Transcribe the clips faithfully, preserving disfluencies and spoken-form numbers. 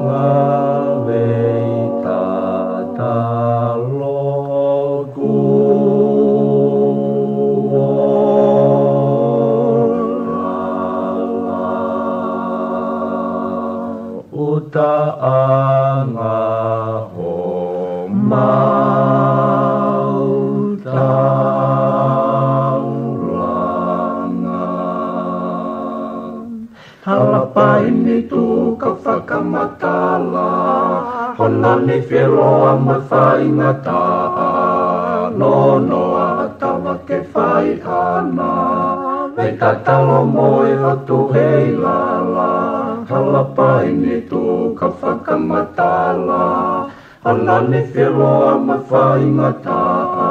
Ngāue tatalo kuo lala, ʻuta ʻanga homau taulanga. Hala paini tuku ka fakamatala, hono nifi loa mo e faingataʻa, nonoa ʻa Tava ke fai ʻana, vei tatalo mo e ʻOtu hei lala. Hala paini tuku ka fakamatala, hono nifi loa mo e faingataʻa,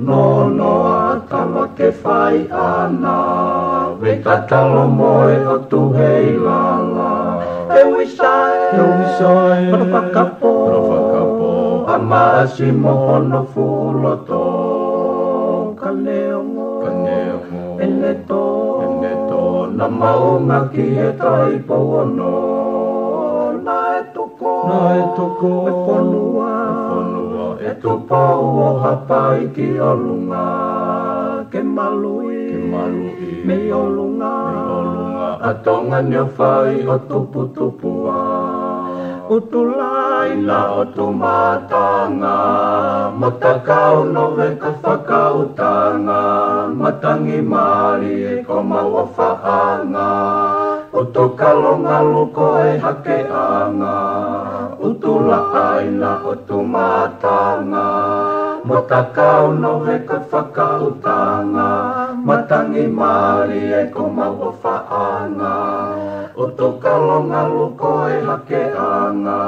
nonoa ʻa Tava ke fai ʻana, vei tatalo mo e ʻOtu hei lala. He wisai, he wisai, hono fakapō, hono fakapō, ʻa Maʻasi mo hono fuʻu loto. Ka neongo, ka neongo, ʻene tō, ʻene tō, naʻa mau ngāueʻaki e Taʻu Ono. Naʻe tuku, naʻe tuku e fonua, e fonua ʻe Tupou ʻo Haʻapai ki ʻolunga, ke maluʻi, ke maluʻi mei ʻolunga, mei ʻolunga ʻa Tonga ni ʻo fai ʻo tuputupuʻa. ʻUtulai na ʻo Tumatanga, mo Takau Nove ka fakautanga, matangi mālie ko mau ʻofaʻanga. ʻUtukalongalu ko e hakeʻanga, ʻUtulaʻaina ʻo Tumatanga, mo Takau Nove ka fakautanga, matangi mālie ko mau ʻofaʻanga. ʻUtukalongalu ko e hakeʻanga,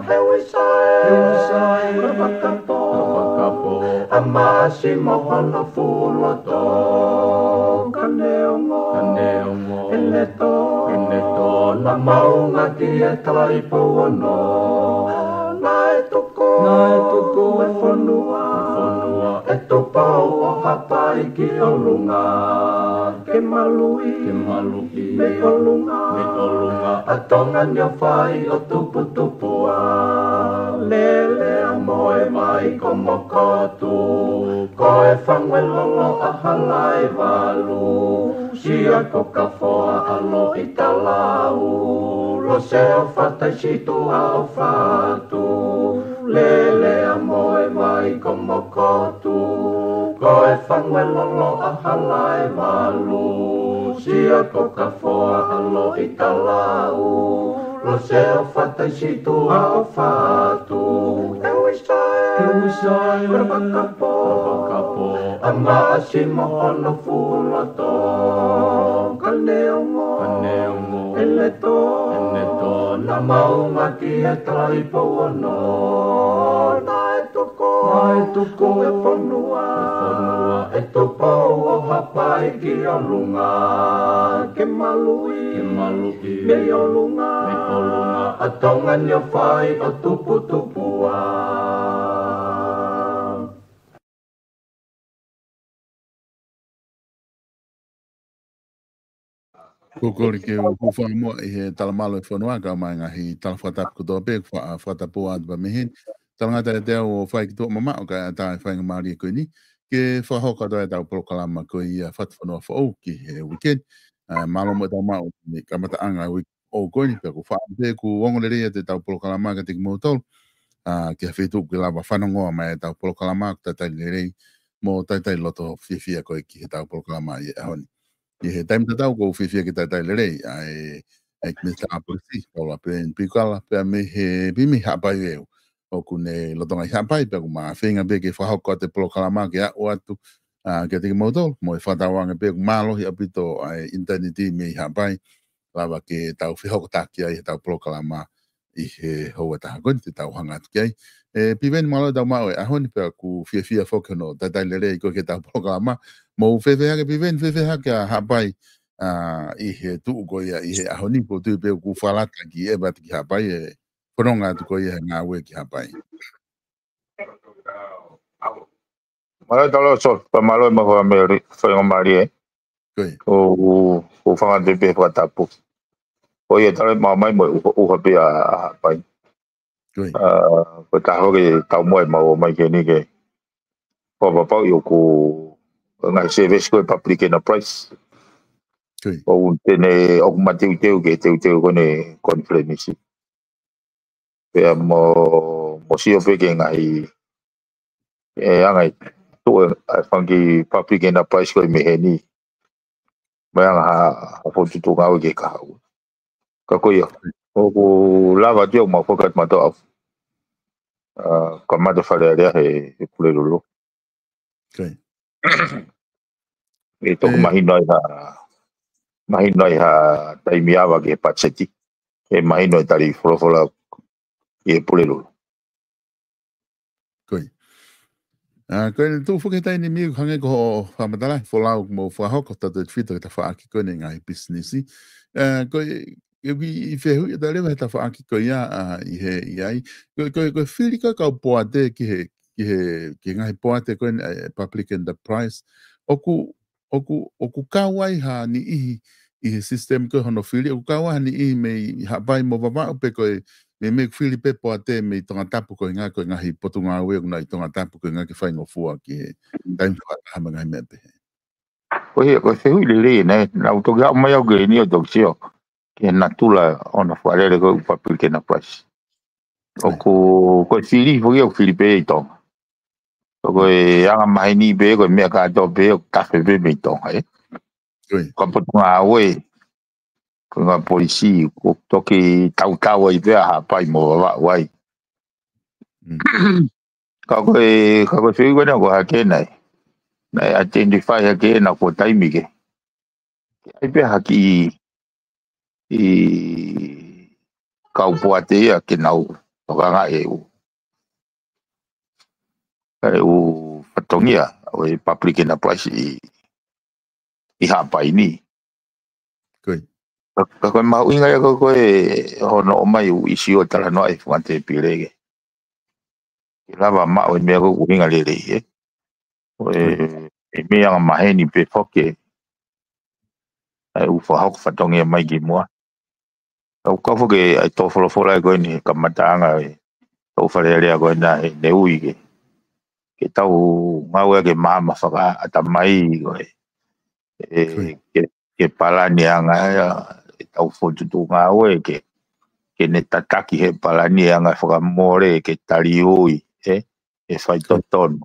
he wisai, he wisai, hono fakapō, hono fakapō, ʻa Maʻasi mo hono fuʻu loto. Ka neongo, ka neongo, ʻene tō, ʻene tō, naʻa mau ngāueʻaki e Taʻu Ono. Naʻe tuku, naʻe tuku e fonua, e fonua ʻe Tupou ʻo Haʻapai ki ʻolunga, ke maluʻi, ke maluʻi mei ʻolunga, mei ʻolunga ʻa Tonga ni ʻo fai ʻo tuputupuʻa. Lele ʻa Moevai ko Mokotu, ko e fangue lolo ʻa Halaevalu, Sia ko Kafoa ʻa Loʻitalau, Lose ʻo Fataisituʻa ʻo Fatu. Lele ʻa Moevai ko Mokotu, ko e fangue lolo ʻa Halaevalu, Sia ko Kafoa ʻa Loʻitalau, Lose ʻo Fataisituʻa ʻo Fatu. He wisai, he wisai, hono fakapō, hono fakapō, ʻa Maʻasi mo hono fuʻu loto. Ka neongo, ka neongo, ʻene tō, ʻene tō, naʻa mau ngāueʻaki e Taʻu Ono. Naʻe tuku, naʻe tuku e fonua, e fonua ʻe Tupou ʻo Haʻapai ki ʻolunga, ke maluʻi, ke maluʻi mei ʻolunga, mei ʻolunga ʻa Tonga ni ʻo fai ʻo tuputupuʻa. Ko e kole ke u hūfanga muʻa ʻi he talamalu e fonua, kae ʻumaʻā e ngaahi tala fakatapu kotoa pē, fa-, fakatapu atu pē mei heni. Talangata ʻiate au ʻo fai ki tuʻa mamaʻo, kae ʻatā e faingamālie ko eni ke fakahoko atu ai ʻetau polokalama ko ia Fatu Fonua Foʻou ki he weekend. ʻA, mālō muʻa ʻetau maʻu e kamataʻanga e uike foʻou ko eni, pea ʻoku ou fakaʻamu pē ʻoku ongo lelei atu ʻetau polokalama kiate kimoutolu, ʻa, ki ha feituʻu ʻoku ke lava fanongoa mai ʻetau polokalama, ʻoku talitali lelei mo talitali loto fiefia koe ki heʻetau polokalama ʻi he ʻaho ni. ʻI he taimi tatau ʻoku ou fiefia ke talitali lelei ʻa e, ʻa e ʻEiki Minisitā Polisi, Paula Peni Piukala, pea mei he, pea mei Haʻapai ʻEu. ʻOku ne lolotonga ʻi Haʻapai, pea ʻoku ma feinga pē ke fakahoko atu e polokalama ke aʻu atu, ʻa, kiate kimoutolu, mo e fakatauange pē ʻoku mālohi ʻaupito ʻa e ʻinitaneti mei Haʻapai, lava ke tau fehokotaki ai heʻetau polokalama ʻi he houa ʻe taha ko eni te tau hanga atu ki ai. ʻE, Piveni, mālō ʻetau maʻu e ʻaho ni, pea ʻoku fiefia foki hono talitali lelei koe ki heʻetau polokalama. Mou fēfē hake Piveni, fēfē hake ʻa Haʻapai, ʻa, ʻi he tuʻu ko ia ʻi he ʻaho ni, ʻoku ou tui pē ʻoku fakalata ki ʻEva atu ki Haʻapai, ʻe fononga atu ko ia he ngāue ki Haʻapai. Mālō e taloso, pea mālō e mahuʻinga e faingamālie. Ko ia. ʻOku ou, ʻoku ou hūfanga atu pē he fakatapu. Ko ia tala mai, mai mo e ʻuha, ʻuha pē ʻa, ʻa Haʻapai. Ko ia. ʻA, ko e taha ke tau moe mau mai ke ni ke. Ko e papau ʻi ʻoku ngaahi service ko e public enterprise. Ko ia. ʻOku te ne, ʻoku mateuteu ke teuteu ko eni e conference. Pea mo, mo sio pē ki he ngaahi, ʻe anga ʻe tuʻu e, ʻa e fanga kiʻi public enterprise ko ē mei heni. Mo e anga ha, ha fokotuʻutuʻu ngāue ke kahaʻu. Ka ko ia, ʻoku lava atu ia ʻo mau fakatu mātou ʻa, ʻa, kamata Fale Alea he, he Pulelulu. Ko ia. ʻE toki ʻE. mahino ai ha, mahino ai ha taimi ava ki he patiseti. ʻE mahino e tali folofola ki he Pulelulu. Ko ia. ʻA, ko eni tuʻu foki he taimi ni hangē ko hoʻo fakamatala, folau mo fakahoko tautefito ki he tafaʻaki ko eni ngaahi pisinisi. ʻA, ko e, ʻi, ʻi fehuʻi ʻe taha leva he tafaʻaki ko ia, ʻa, ʻi he, ʻi ai. Ko, ko, ko e fili ko ē kau poate ki he, ki he, ki he ngaahi poate ko eni, ʻa e public enterprise. ʻOku, ʻoku, ʻoku kau ai ha niʻihi ʻi he system ko ē hono fili, ʻoku kau ai ha niʻihi mei Haʻapai mo Vavaʻu pe ko e, mei, mei fili pē poate mei Tongatapu ko e ngaahi, ko e ngaahi potungāue ʻoku nau ʻi Tongatapu ko e ngaahi ke faingofua ki he taimi fakataha mo e ngaahi meʻa pehē. Ko ia, ko e fehuʻi lelei eni, naʻa ku toki haʻu mai au ke ni ʻo toki sio ki he natula ʻo e fakalele ko e public enterprise. Ko ia. ʻOku, ko e fili foki ʻoku fili pē ʻi Tonga. Ko e anga maheni pē, ko e meʻa kātoa pē, ʻoku tafe pē mei Tonga, ē? Ko ia. Ko e potungāue, ko e ngaahi polisī, ʻoku toki tautau ai pē ʻa Haʻapai mo Vavaʻu ai. Mm. Ka ko e, ka ko e fehuʻi ko ena ko e hā ke nai. Naʻe identify hake ena ko e taimi ke. Ke ʻai pē ha kiʻi, ʻi kau poate ia ke nau tokanga ʻe ʻū. ʻE ʻū fatongia ʻo e public enterprise ʻi, ʻi Haʻapai ni. Ko ia. Ka, ka ko e mahuʻinga ia ko, ko e hono ʻomai ʻū ʻīsiu ʻo talanoa ʻi he fanga tēpile ke. Ke lava maʻu e meʻa ko ē ʻoku ʻuhinga lelei, ē. Ko e, ko ia. E meʻa anga maheni pē foki. ʻA e ʻū fakahoko fatongia mai ki muʻa. Ka ʻoku kau foki ʻa e tō folofola ko eni he kamataʻanga e tō Fale Alea ko ena he ne ui ke. Ke tau ngāue ke maama fakaʻatamai ko e. ʻE, ko ia. Ke, ke palani anga ia, ʻe tau fokotuʻutuʻu ngāue ke, ke ne tataki he palani anga fakamole ke taliui, ē, ʻe fai totonu.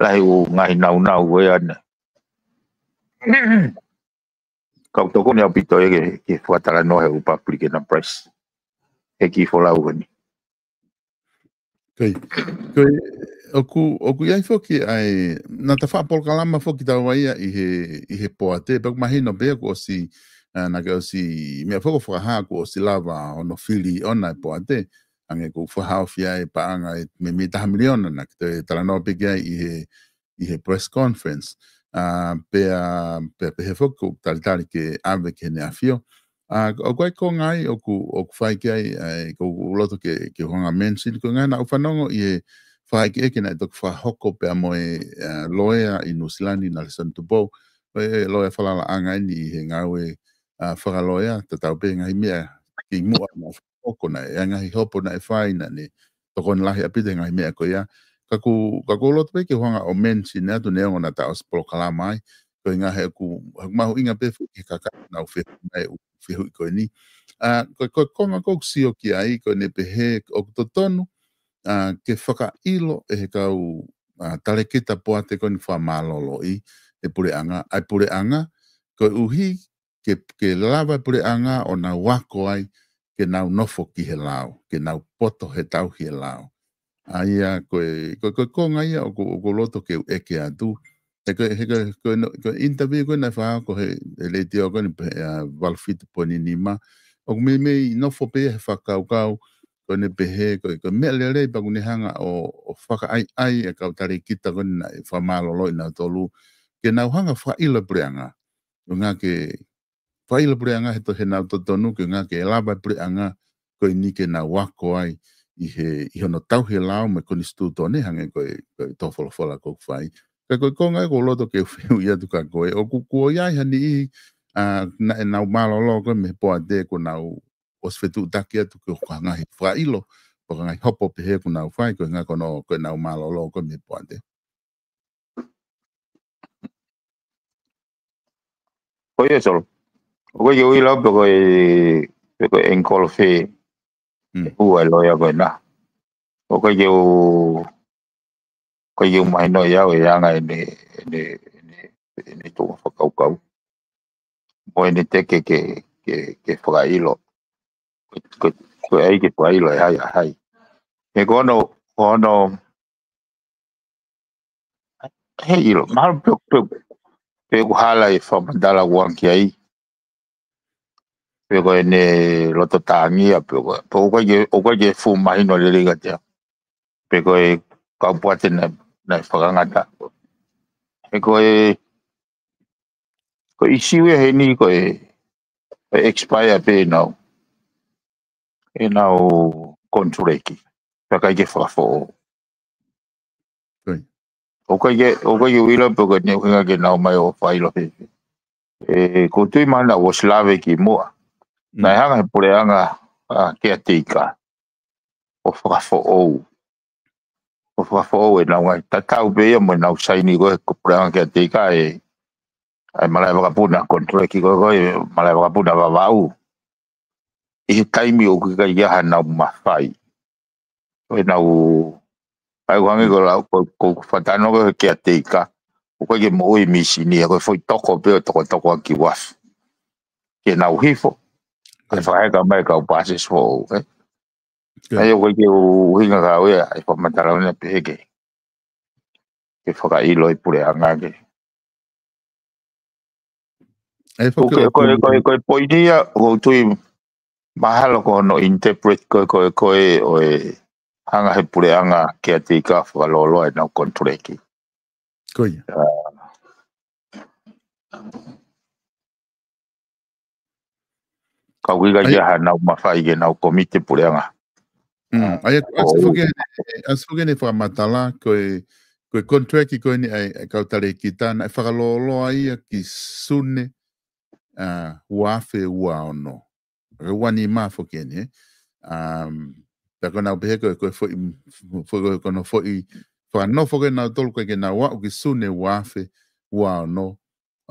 Lahi ʻū ngaahi naunau ko ē ʻana. Kau tokoni ʻaupito ia ke, ke fakatalanoa he ʻū public enterprise. He kiʻi folau ko eni. Ko ia. Ko ia, ʻoku, ʻoku ʻi ai foki ʻa e, naʻa ta faʻa polokalama foki taua ia ʻi he, ʻi he poate, pea ʻoku mahino pē kuo ʻosi, ʻa, naʻa ke ʻosi, meʻa foki ʻoku fakahā kuo ʻosi lava hono fili ʻona e poate, hangē ko e fakahaofi ʻa e paʻanga ʻe, mei, mei he taha miliona naʻa ke toe talanoa pē ki ai ʻi he, ʻi he press conference. ʻA, pea, pea pehē foki ʻoku talitali ke ʻave ki heʻene ʻafio. ʻA, ʻoku ʻi ai e konga ia ʻoku, ʻoku fai ki ai, ʻa, ʻoku ou loto ke, ke u hanga ʻo mention, ko e ngaahi naʻa ku fanongo ʻi he fakaʻekeʻeke naʻe toki fakahoko pea mo e, ʻa, loea ʻi Nuʻusila ni, Nalesoni Tupou. Ko e loea falalaʻanga eni ʻi he ngāue, ʻa, fakaloea, tatau pē ngaahi meʻa kimuʻa naʻe fakahoko naʻe, ʻa e ngaahi hopo naʻe fai naʻa ne tokoni lahi ʻaupito he ngaahi meʻa ko ia. Ka ʻoku, ka ʻoku ou loto pē ke u hanga ʻo mention atu neongo naʻa ta ʻosi polokalama ai. Ko e ngaahi ʻoku, ʻoku mahuʻinga pē foki ki he kakai naʻa nau fehuʻi mai e ʻū fehuʻi ko eni. ʻA, ko, ko e konga ʻoku ou sio ki ai, ko ʻene pehē, ʻoku totonu, ʻa, ke fakaʻilo ʻe he kau, ʻa, talēkita poate ko eni fakamālōlōʻi e puleʻanga, ʻa e puleʻanga, koeʻuhi ke, ke lava e puleʻanga ʻo nau ako ai, ke nau nofo ki he lao, ke nau poto he tauhi e lao. ʻA ia ko e, ko e, ko e konga ia ʻoku, ʻoku ou loto ke u ʻeke atu. He ko e, he ko e, ko e no-, ko e interview ko ē naʻe fakahoko he, he letiō ko eni pē, ʻa, valu fitu poini nima. ʻOku meimei nofo pē he fakakaukau, ko ʻene pehē, ko e, ko e meʻa lelei pea ʻoku ne hanga ʻo, ʻo fakaʻaiʻai e kau talēkita ko eni naʻe fakamālōlōʻi nautolu. Ke nau hanga ʻo fakaʻilo e puleʻanga. ʻUhinga ke fakaʻilo e puleʻanga he to-, he nau totonu, koeʻuhinga ke lava e puleʻanga ko eni ke nau ako ai ʻi he, ʻi hono tauhi e lao mo e konisitūtone hangē ko e, ko e tō folofola ʻoku fai. Ka ko e konga ia ʻoku ou loto ke u fehuʻi atu kia koe, ʻoku, kuo ʻi ai ha niʻihi, ʻa, naʻa nau mālōlō ko ē mei he poate kuo nau ʻosi fetuʻutaki atu ki hono ngaahi fakaʻilo, pe ko e ngaahi hopo pehē kuo nau fai, ko e ʻuhinga ko hono, ko ʻenau mālōlō ko ē mei he poate. Ko ia Solo. ʻOku ʻikai ke u ʻilo pe ko e, pe ko e angle fē Mm. ʻe hū ai e loea ko ena. ʻOku ʻikai ke u, ʻikai ke u mahinoʻi au e anga ʻene, ʻene, ʻene, ʻene tuʻunga fakakaukau mo ʻene teke ke, ke, ke fakaʻilo. Ko, ko, ko e ʻai ke fakaʻilo ʻe hai ʻa hai. He ko hono, ko hono, he ʻilo, mahalo pe, pe, pe ʻoku hala e fakamatala ʻoku ʻange ki ai. Pe ko ʻene loto tāngia, pe ko, pe ʻoku ʻikai ke, ʻoku ʻikai ke fuʻu mahino lelei kiate au. Pe ko e kau poate naʻe, naʻe fakangata. He ko e, ko e ʻīsiu ia heni ko e, ko e expire pē ʻenau, ʻenau contract. Pea ʻikai ke fakafoʻou. Ko ia. ʻOku ʻikai ke, ʻoku ʻikai ke u ʻilo pe ko e ʻuhinga ke nau ō mai ʻo fakaʻilo he. ʻE, ʻoku ou tui mahalo naʻa nau ʻosi lave ki muʻa. Mm. Naʻe hanga he puleʻanga, ʻa, caretaker ʻo fakafoʻou. ʻO fakafoʻou ʻenau ngaahi tatau pē ia mo ʻenau saini ko ē ko e puleʻanga caretaker ʻe, ʻa e malaʻe vakapuna contract ko ē, ko e malaʻe vakapuna Vavaʻu. ʻI he taimi ʻoku ʻikai ke ʻi ai hanau mafai. Ko ʻenau, ʻa ia ʻoku hangē ko e lau, ko, ko e fakatalanoa ko ē caretaker, ʻoku ʻikai ke moʻui e mīsini, ko e foʻi toko pē ʻo tokotoko ʻaki uafu. Ke nau hifo, ke fakaheka mai e kau pāsese foʻou, ē? Ko ia. ʻA ia ʻoku ʻikai ke u ʻuhinga ka ʻoku ʻi ai e fakamatala ʻoku ne pehē ke, ke fakaʻilo e puleʻanga ke. ʻA ia, ko e, ko e, ko e, ko e poini ia, ʻoku ou tui mahalo ko hono interpret ko e, ko e, ko e, ʻo e hanga he puleʻanga caretaker fakalōloa ʻenau contract. Ko ia. ʻA, ka ʻoku ʻikai ke ʻi ai hanau mafai ke nau komiti puleʻanga. Mm, ʻa ia, ʻoku ʻasi foki ʻene, ʻasi foki ʻene fakamatala, ko e, ko e contract ko eni ʻa e, ʻa e kau talēkita, naʻe fakalōloa ia ki Sune, ʻa, ua afe ua ono. Ko e ua nima foki eni, ē. Um, pea ko ʻenau pehē ko e, ko e foʻi, foʻi, ko hono foʻi, fakanofo ko ē nautolu ko ē ke nau aʻu ki Sune ua afe ua ono,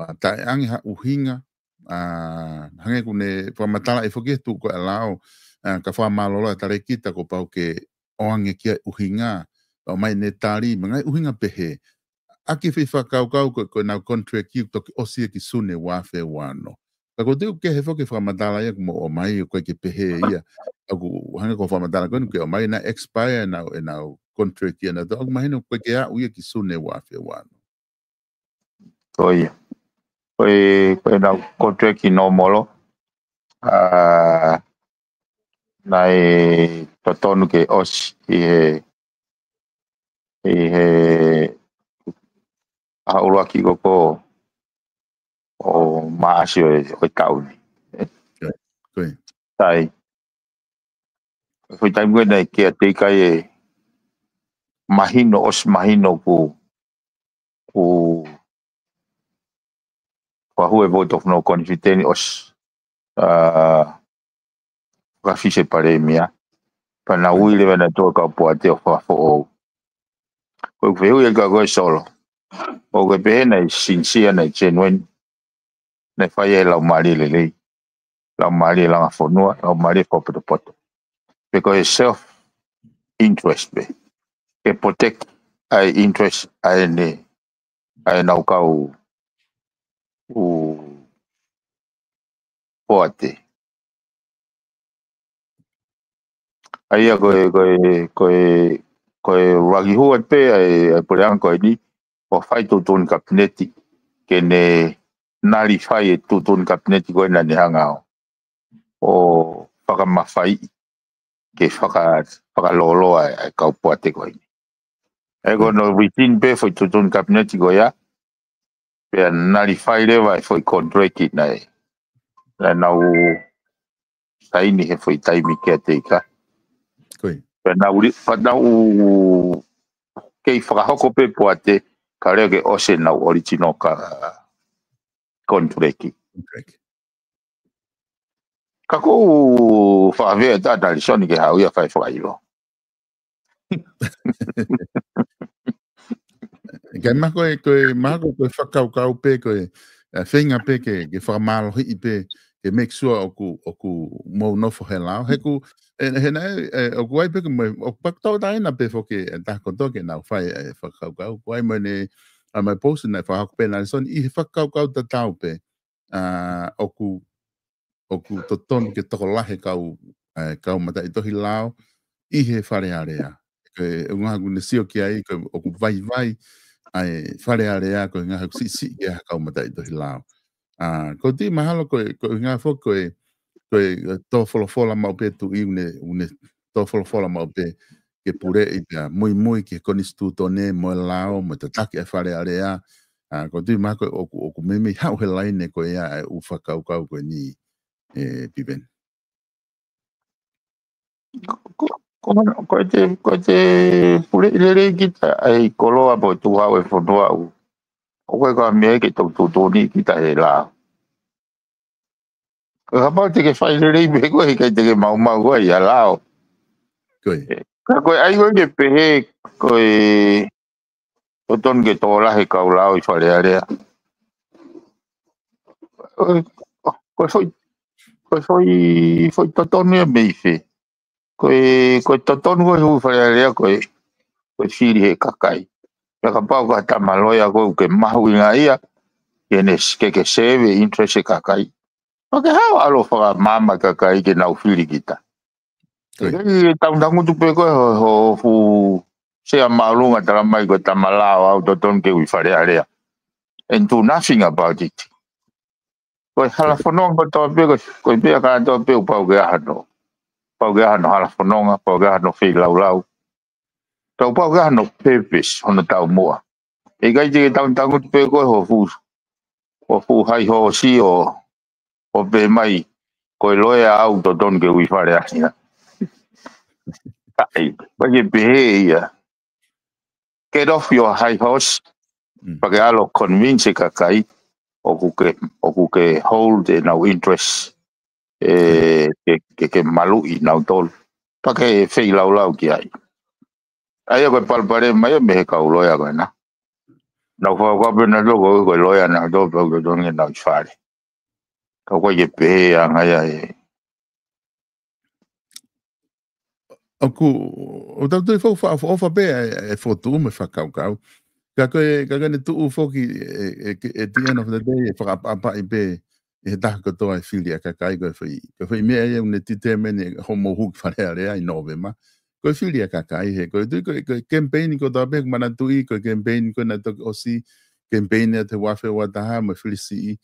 ʻa, taʻeʻange ha ʻuhinga, ʻa, hangē ʻoku ne fakamatalaʻi foki he tuʻu ko ē ʻa e lao, ʻa, ka fakamālōlō e talēkita kuo pau ke ʻoange ki ai e ʻuhinga, ʻomai ʻene tali, mo e ngaahi ʻuhinga pehē. ʻAki e foʻi fakakaukau ko, ko ʻenau contract ʻoku toki ʻosi ia ki Sune ua afe ua ono. Ka ʻoku ou tui ʻoku kehe foki e fakamatala ia kuo mou ʻomai, ʻoku ʻikai ke pehē ia. ʻOku hangē ko e fakamatala ko eni ʻoku ʻomai naʻe expire ʻenau, ʻenau contract ia nautolu. ʻOku mahino ʻoku ʻikai ke aʻu ia ki Sune ua afe ua ono. Ko ia. Ko e, ko ʻenau contract ʻi nōmolo. ʻA, naʻe totonu ke ʻosi ʻi he, ʻi he ʻaho ʻuluaki ko ē ʻo Maʻasi ʻo e, ʻo e taʻu ni. Ko ia. Ko ia. Sai. Ko e foʻi taimi ko ē naʻe caretaker ai ʻe mahino, ʻosi mahino kuo, kuo fakahū e vote of no confidence ʻosi, ʻa, fakafisi e palēmia. Pea nau ui leva nautolu e kau poate ʻo fakafoʻou. Ko e fehuʻi ia kia koe Solo. ʻOku ke pehē naʻe sincere, naʻe genuine. Naʻe fai ʻe he laumālie lelei. Laumālie langa fonua, laumālie fakapotopoto. Pe ko e self interest pē. Ke protect ʻa e interest ʻa ʻene, ʻa ʻenau kau ʻū poate. ʻA ia ko e, ko e, ko e, ko e ʻuluaki hū atu pē ʻa e, ʻa e puleʻanga ko eni, ʻo fai tuʻutuʻuni kapineti, ke ne nullify e tuʻutuʻuni kapineti ko ē naʻa ne hanga ʻo, ʻo fakamafaiʻi, ke faka-, fakalōloa ʻa e kau poate ko eni. ʻA ia ko hono rescind pē foʻi tuʻutuʻuni kapineti ko ia, pea nullify leva e foʻi contract naʻe, naʻa nau saini he foʻi taimi caretaker. Ko ia. Pea nau li-, pea nau kei fakahoko pē poate, kae lava ke ʻosi ʻenau original ka contract. contract. Ka ʻoku ou fakafeʻiloaki atu Alisoni ke haʻu ia fai fakaʻilo. Kae mahalo ko e, ko e, mahalo ko e fakakaukau pē, ko e, ʻa, feinga pē ke, ke fakamālohiʻi pē, ke make sure ʻoku, ʻoku mou nofo he lao. He ʻoku, ʻe, he naʻe, ʻe, ʻoku ʻi ai pē ke mo, ʻoku pau ke tau taina pē foki e taha kotoa ke nau fai e fakakaukau. ʻOku ʻi ai mo ʻene, ʻa, mo e post naʻe fakahoko pē ʻe Alisoni, ʻi he fakakaukau tatau pē, ʻa, ʻoku, ʻoku totonu ke tokolahi e kau, e kau mataʻitohi lao ʻi he Fale Alea. Ko e ʻuhinga ʻoku ne sio ki ai, ko e ʻoku vaivai ʻa e Fale Alea, ko e ʻuhinga ʻoku siʻisiʻi ki ai e kau mataʻitohi lao. ʻA, ʻoku ou tui mahalo ko e, ko e ʻuhinga foki ko e, ko e tō folofola maʻu pē Tuʻi ʻoku ne, ʻoku ne tō folofola maʻu pē ke puleʻi pea muimui ki he konisitūtone mo e lao mo e tataki e Fale Alea. ʻA, ʻoku ou tui mahalo ko e ʻoku, ʻoku meimei haʻu he laine ko ia e ʻū fakakaukau ko eni, ʻe, Piveni. Ko, ko, ko, ko e te, ko e te puleʻi lelei kita ʻa e koloa mo e tuʻu hau e fonua ʻoku, ʻoku ʻikai ko ha meʻa ke tau tuʻutuʻuni kita he lao. Ka kapau te ke fai lelei pē koe, ʻikai te ke maumau koe ia lao. Ko e. Ka ko e ʻai koe ke pehē ko e totonu ke tokolahi e kau lao ʻi Fale Alea. Ko e, ko e foʻi, ko e foʻi, foʻi totonu ia mei fē. Ko e, ko e totonu ko e ʻū Fale Alea ko e, ko e fili he kakai. Pea kapau ko ha tama loea koe ʻoku ke mahuʻingaʻia, ke ne s-, ke ke serve e interest e kakai. Pea ke haʻu ʻo ʻalu ʻo fakamaama e kakai ke nau fili kita. Ko e. ʻIkai ke tau tangutu pē koe ho, ho fuʻu sea māʻolunga talamai ko e tama lao au totonu ke u ʻi Fale Alea and do nothing about it. Ko e hala fononga kotoa pē, ko e, ko e meʻa kātoa pē ʻoku pau ke ʻi ai hano, pau ke ʻi ai hano hala fononga, pau ke ʻi ai hano feilaulau. Pea ʻoku pau ke ʻi ai hano purpose, hono taumuʻa. ʻIkai te ke tau tangutu pē koe ho fuʻu, ho fuʻu hai hoosi ʻo, ʻo pehē mai, ko e loea au totonu ke u ʻi Fale Alea. ʻIkai, ʻikai ke pehē ia. Get off your high horse. Mm. Pea ke ʻalu ʻo convince e kakai ʻoku ke, ʻoku ke hold ʻenau interest. ʻE, ke, ke, ke maluʻi nautolu. Pea ke feilaulau ki ai. ʻA ia ko e palopalema ia mei he kau loea ko ena. Nau fakakaukau pē nautolu ko e, ko e loea nautolu pea ʻoku totonu ke nau ʻi Fale. Ka ʻoku ʻikai ke pehē ʻa e anga ia ʻe. ʻOku, ʻoku tau tui fau fakaʻofoʻofa pē ʻa e, ʻa e fokotuʻu mo e fakakaukau. Ka ko e, ka ko ʻene tuʻu foki ʻe, ʻe, ʻe, at the end of the day, ʻe fakaʻapaʻapaʻi pē ʻe he taha kotoa e fili ʻa e kakai ko e foʻi, ko e foʻi meʻa ia ʻoku ne determine ʻe hoʻomou hū ki Fale Alea ʻi Nōvema. Ko e fili ʻa e kakai he, ko e tui ko e, ko e campaign kotoa pē, ʻoku manatuʻi ko e campaign ko ē naʻe toki ʻosi, campaign ʻa e ua afe ua taha mo e fili siʻi.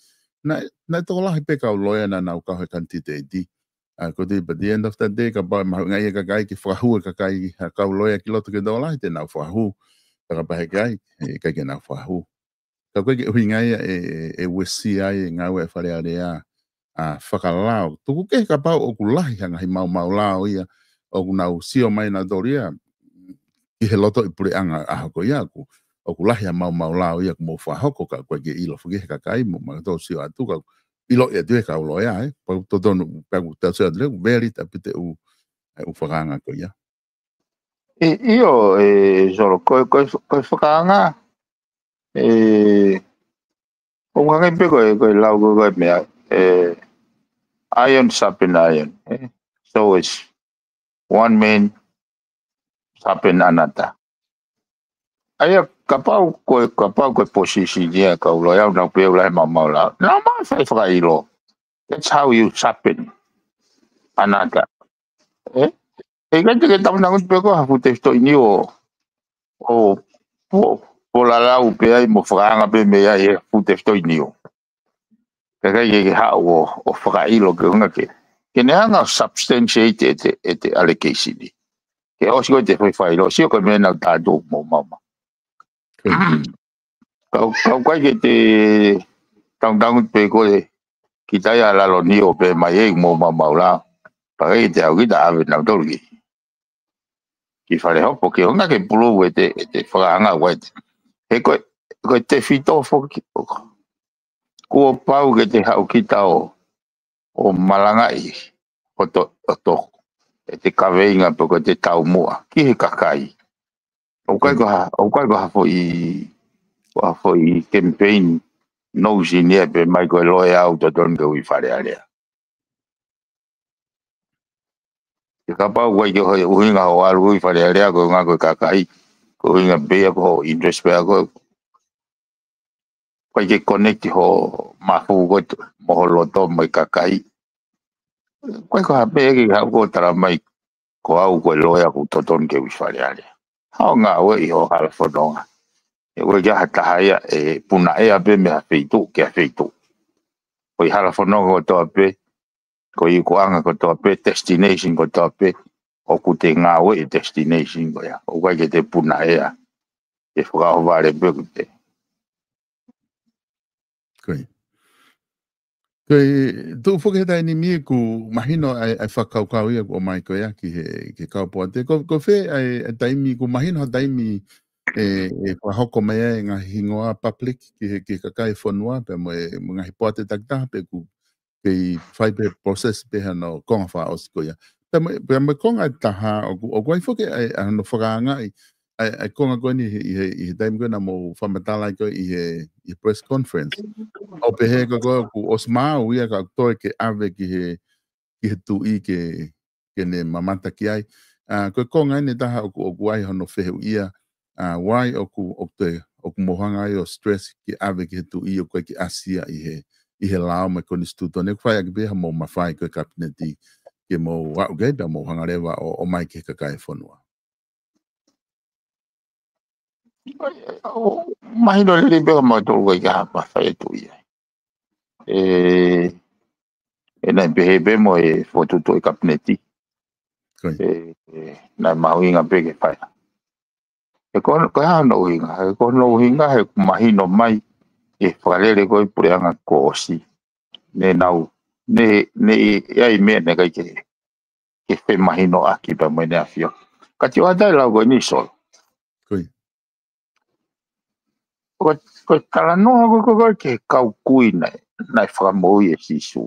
Naʻe, naʻe tokolahi pē kau loea naʻa nau kau he kanititeiti. ʻA, ko e tui pē at the end of the day, kapau ʻe mahuʻingaʻia e kakai ke fakahū e kakai ha kau loea ki loto ke tokolahi te nau fakahū. Ka kapau heʻikai, heʻikai ke nau fakahū. Ka ʻoku ʻikai ke ʻuhinga ia ʻe, ʻe, ʻe uesia ai e ngāue ʻa e Fale Alea, ʻa, fakalao. Tuku kehe kapau ʻoku lahi ha ngaahi maumau lao ia, ʻoku nau sio mai nautolu ia, ki he loto ʻi puleʻanga ʻaho ko ia ʻoku, ʻoku lahi ha maumau lao ia ʻoku mou fakahoko ka ʻoku ʻikai ke ʻilo foki he kakai mo mautolu sio atu ka ʻiloʻi atu ʻe he kau loea, ʻe. Pea ʻoku totonu, pea ʻoku tau sio atu leva, very happy te u, ʻe, ʻū fakaanga ko ia. ʻI-, ʻio, ʻe, Solo, ko e, ko e, ko e fakaanga, ʻe, ʻoku hangē pē ko e, ko e lau ko e, ko e meʻa, ʻe, iron sharpen iron, ʻe. So it's one man sharpen another. ʻA ia kapau ko e, kapau ko e position ia kau loea ʻoku nau pehē ʻoku lahi e maumau lao. Nau maʻu e fai fakaʻilo. That's how you sharpen another. ʻE? ʻE ʻikai te ke tau nangutu pē ko ha fuʻu tefitoʻi niu ʻo, ʻo, ʻo, ʻo lalau pē ai mo fakaanga pē mei ai he fuʻu tefitoʻi niu. Ka ʻikai ke, ke haʻu ʻo, ʻo fakaʻilo ke ʻuhinga ke. Ke ne hanga ʻo substantiate ʻete, ʻete allegation ni. Ke ʻosi ko ʻete fai fakaʻilo, sio ko e meʻa naʻa tau tuʻu mo maumau. Kau, kau ʻikai ke te tau nangutu pē ko e kita ia lalo niu ʻo pehē mai ʻe mo maumau lao. Pea ʻikai te haʻu kita ʻave nautolu ki, ki Fale Hopo ke ʻuhinga ke pulu ʻete, ʻete fakaanga ʻoku ʻikai te. He ko e, ko e tefito foki. kuo pau ke te haʻu kita ʻo, ʻo malangaʻi ʻo to, ʻo to, ʻete kaveinga pe ko ʻete taumuʻa ki he kakai. ʻOku ʻikai ko ha, ʻoku ʻikai ko ha foʻi, ko ha foʻi campaign nousi ni ʻe pehē mai ko e loea au totonu ke ui Fale Alea. Ke kapau ʻoku ʻikai ke ʻuhinga hoʻo ʻalu ui Fale Alea ko e ʻuhinga ko e kakai, ko e ʻuhinga pē ia ko hoʻo interest pē ia ko e, ʻoku ʻikai ke connect hoʻo mafu ko e mo ho loto mo e kakai. ʻOku ʻikai ko ha pē ke haʻu ʻo tala mai ko au ko e loea ʻoku totonu ke ui Fale Alea. Haʻu ʻo ngāueʻi ho hala fononga. ʻOku ʻikai ke ʻi ai ha taha ia ʻe punaʻea pē mei ha feituʻu ki ha feituʻu. Ko e hala fononga kotoa pē, ko e ikuʻanga kotoa pē, destination kotoa pē, ʻoku te ngāueʻi e destination ko ia. ʻOku ʻikai ke te punaʻea, ke fakaʻohovale pē ʻoku te. Ko ia. Ko e tuʻu foki he taimi ni ʻoku mahino ai, ʻa e fakakaukau ia ʻoku ʻomai ko ia ki he, ki he kau poate. Ko, ko fē ʻa e, ʻa e taimi ʻoku mahino ha taimi ʻe, ʻe fakahoko mai ai e ngaahi hingoa public ki he, ki he kakai e fonua, pea mo e, mo e ngaahi poate takitaha pe ʻoku kei fai pē process pē hano konga fakaʻosi ko ia. Pea mo, pea mo e konga ʻe taha, ʻoku, ʻoku ʻi ai foki ʻa e, ʻa hono fakaangaʻi ʻa e, ʻa e konga ko eni ʻi he, ʻi he taimi ko ē naʻa mou fakamatala ai ko ē ʻi he, ʻi he press conference. ʻO pehē ko ē ʻoku ʻosi maau ia ka ʻoku toe ke ʻave ki he, ki he tuʻi ke, ke ne mamata ki ai. ʻA, ko e konga eni ʻe taha ʻoku, ʻoku ʻi ai hono fehuʻia, ʻa, why ʻoku, ʻoku te, ʻoku mou hanga ai ʻo stress ke ʻave ki he tuʻi ʻoku ʻikai ke ʻasi ia ʻi he, ʻi he lao mo e konisitūtone. ʻOku fai ʻaki pē ha mou mafai ko e kapineti ke mou aʻu ki ai pea mou hanga leva ʻo, ʻomai ki he kakai e fonua. ʻO, mahino lelei pē ka mautolu ʻikai ke ha mafai e tuʻi ai. ʻE, ʻe naʻe pehē pē mo e fokotuʻutuʻu e kapineti. Ko ia. ʻE, ʻe, naʻe mahuʻinga pē ke fai. ʻE ko, ko e hā hono ʻuhinga, ʻe ko hono ʻuhinga he ʻoku mahino mai ʻe fakalele ko ē puleʻanga kuo ʻosi. Ne nau, ne, ne ʻi ai meʻa naʻe ʻikai ke, ke femahinoʻaki pea mo ʻEne ʻAfio. Ka ʻoku ʻi ai e lau ko eni Solo. Ko ia. Ko, ko e talanoa ko, ko, ko e ki he kau kui naʻe, naʻe fakamoʻui ʻe Sīsū.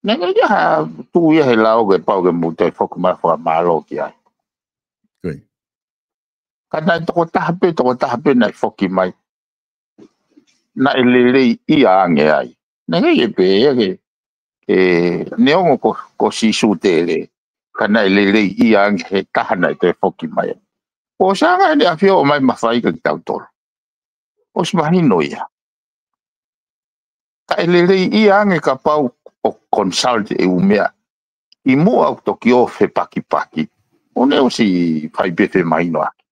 Naʻe ʻikai ha tuʻu ia he lao ke pau ke mou toe foki mai fakamālō ki ai. Ko ia. Ka naʻe tokotaha pē, tokotaha pē naʻe foki mai. Naʻe lelei ia ange ai. Naʻe ʻikai ke pehē ia ke, ke neongo ko, ko Sīsū tele. Ka naʻe lelei ia ange he taha naʻe toe foki mai. ʻOsi anga ʻEne ʻAfio ʻo ʻomai mafai kia kitautolu. ʻOsi mahino ia. Ka ʻe lelei ia ange kapau ʻoku consult e ʻū meʻa ʻi muʻa ʻoku toki ō fepakipaki. ʻO ne ʻosi fai pē femahinoʻaki.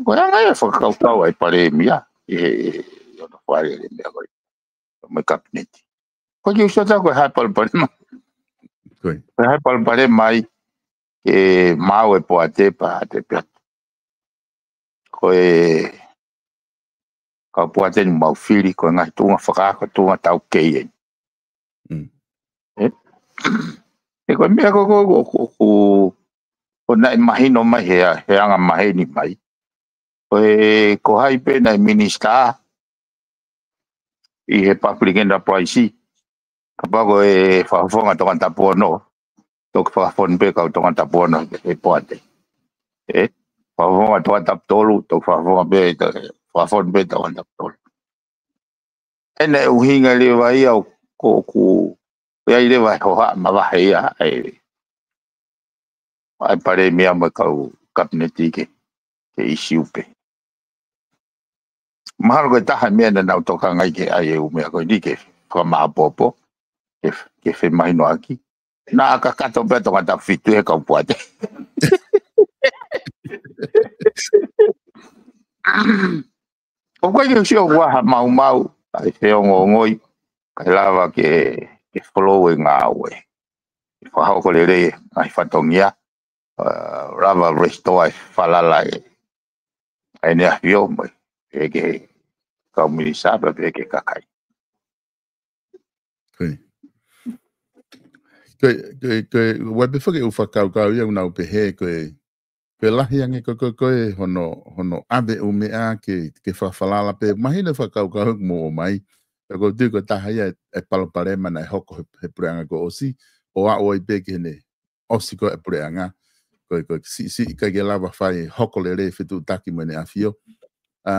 Ko e anga ia e fakakaukau ʻa e palēmia ʻi he, ʻi hono fakalele meʻa ko ē mo e kapineti. Ko e kiʻi ʻuhinga ko e hā e palopalema. Ko ia. Ko e hā e palopalema ai ke maau e poate pea te pea. Ko e kau poate ni mau fili, ko e ngaahi tuʻunga fakaako, tuʻunga taukei eni. Mm. ʻE? ʻE ko e meʻa ko, ko, ko, ko, ko, ko naʻe mahino mai he, he anga maheni mai. Ko e, ko hai pē naʻe minisitā ʻi he public enterprise. Kapau ko e fakafofonga tongatapu ono, toki fakafonu pē kau tongatapu ono he poate. ʻE, fakafofonga tongatapu tolu, toki fakafofonga pē, fakafofonga pē tongatapu tolu. ʻEne ʻuhinga leva ia ʻoku, ʻoku, ʻi ai leva e hohaʻa mavahe ia, ʻa e, ʻa e palēmia mo e kau kapineti ke, ke ʻisiū pē. Mahalo ko e taha e meʻa naʻa nau tokanga ai ke ʻai e ʻū meʻa ko eni ke fakamāʻopoʻopo, ke, ke femahinoʻaki. Naʻa kakato pē tongatapu fitu he kau poate. ʻOku ʻikai ke u sio ʻoku ʻi ai ha maumau, ʻa e feongoongoi, kae lava ke, ke follow e ngāue. Ke fakahoko lelei e ngaahi fatongia, ʻa, lava restore e falala ʻa ʻEne ʻAfio mo e, pehē ki he kau minisitā pea pehē ki he kakai. Ko ia. Ko e, ko e, ko e, ʻoku ʻi ai pē foki e ʻū fakakaukau ia ʻoku nau pehē ko e, ko e lahi ange ko, ko, ko e hono, hono ʻave ʻū meʻa ke, ke fakafalala pē. Mahino e fakakaukau ʻoku mou ʻomai. Pea ʻoku ou tui ko e taha ia e, e palopalema naʻe hoko he, he puleʻanga kuo ʻosi, ʻo aʻu ai pē ki heʻene ʻosi ko e puleʻanga. Ko e, ko e siʻisiʻi ʻikai ke lava fai hoko lelei fetuʻutaki mo ʻEne ʻAfio. ʻA,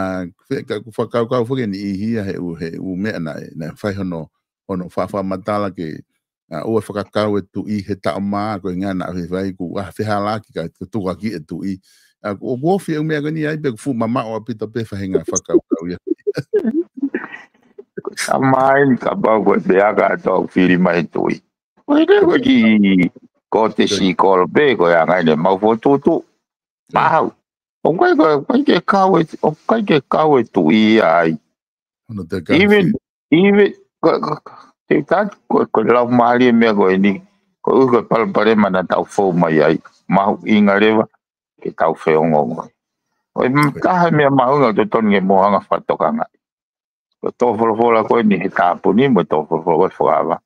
fe-, ka ʻoku fakakaukau foki eni ʻi hia he ʻū, he ʻū meʻa naʻe, naʻe fai hono, hono faʻa fakamatala ke, ʻa, ʻoua ʻe fakakau e tuʻi he taʻo mā, ko e ʻuhinga naʻe fai kuo ʻa fehālaaki ka, ka tukuakiʻi e tuʻi. ʻA, ʻoku, ʻoku ofi e ʻū meʻa ko eni ai pē ʻoku fuʻu mamaʻo ʻaupito pē faʻahinga fakakaukau ia. Ka mai, kapau ko e pea ka tau fili mai tuʻi. Ko e lea ko e ki ko te Ko e. si kolo pē, ko e anga ʻene mau fokotuʻutuʻu. Ko e. Mahau. ʻOku ʻikai, ʻoku ʻikai ke kau e, ʻoku ʻikai ke kau e tuʻi ia ai. Hono te ka Even, fi- even, ko, ko, ko, te tatu, ko, ko e lau mahali e meʻa ko eni. Ko e ʻū ko e palopalema naʻa tau fou mai ai. Mahuʻinga leva, ke tau feongoongo. Ko e Ko e. taha e meʻa mahuʻinga ʻoku totonu ke mou hanga fakatokangaʻi. Ko e tō folofola ko eni he tāpuni, mo e tō folofola ko e fakaava.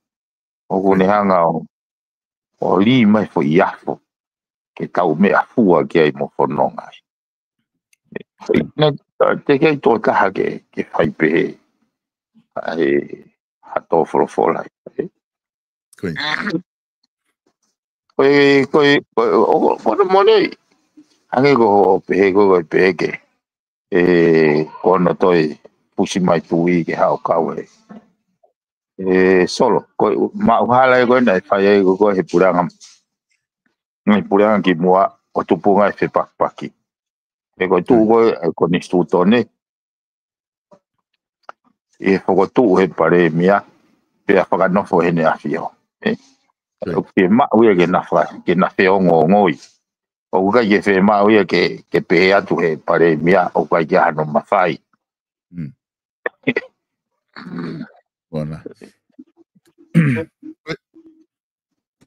ʻOku ne Ko e. hanga ʻo, ʻo lī mai foʻi afo. Ke tau meʻa fua ki ai mo fononga ai. Ko e. Ne, te kei tō taha ke, ke fai pehē. ʻA e, ha tō folofola. Ko e. Ko e, ko e, ko e, ʻo, ʻo, ko hono mole. Hangē ko hoʻo pehē ko e, ko e pehē ke. E, ko hono toe pusi mai tuʻi ke haʻu kau e. E, solo, ko e, maʻu hala e ko e naʻe fai ai ko e, ko e he puleʻanga. Ngaahi puleʻanga ki muʻa, ʻo tupunga e fepakipaki. E ko e tuʻu Ko e. ko e, e konisitūtone. ʻI he fokotuʻu he palēmia, pea fakanofo heʻene ʻafio. E? Ko e. ʻOku fiemaʻu ia ke na fa-, ke na feongoongoi. ʻOku ʻikai ke fiemaʻu ia ke, ke pehē atu he palēmia, ʻoku ʻikai ke ʻi ai hano mafai. Mm. Bona.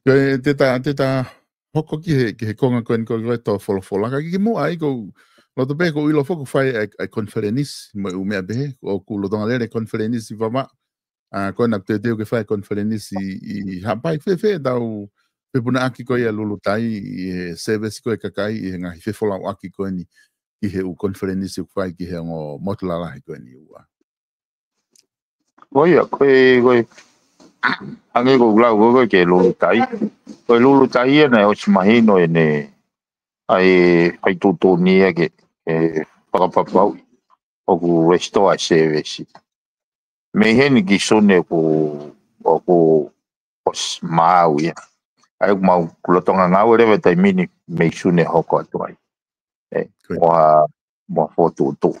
Ko e, te ta, te ta hoko ki he, ki he konga ko eni ko e tō folofola. Ka ki muʻa ai ʻoku ou loto pē ʻoku ou ʻilo foki ʻoku fai e, e konifelenisi, mo e ʻū meʻa pehē, ʻoku lolotonga lele e konifelenisi Vavaʻu. ʻA, ko ena te teu ke fai e konifelenisi ʻi, ʻi Haʻapai, fēfē ʻetau fepunaʻaki ko ia Lulutai, ʻi he service ko e kakai, ʻi he ngaahi fefolauʻaki ko eni, ki he ʻū konifelenisi ʻoku fai ki he ongo motu lalahi ko eni ua. Ko ia, ko e, ko e, hangē ko e lau ko e, ko e ke Lulutai. Ko e Lulutai ia naʻe ʻosi mahino ʻene, ʻa e fai tuʻutuʻuni ia ke, ke fakapapauʻi ʻoku restore e service. Mei heni ki Sune ʻoku, ʻoku ʻosi maau ia. ʻA ia ʻoku mau lolotonga ngāue leva taimi ni mei Sune hoko atu ai. E, Ko e. mo ha, mo ha fokotuʻutuʻu.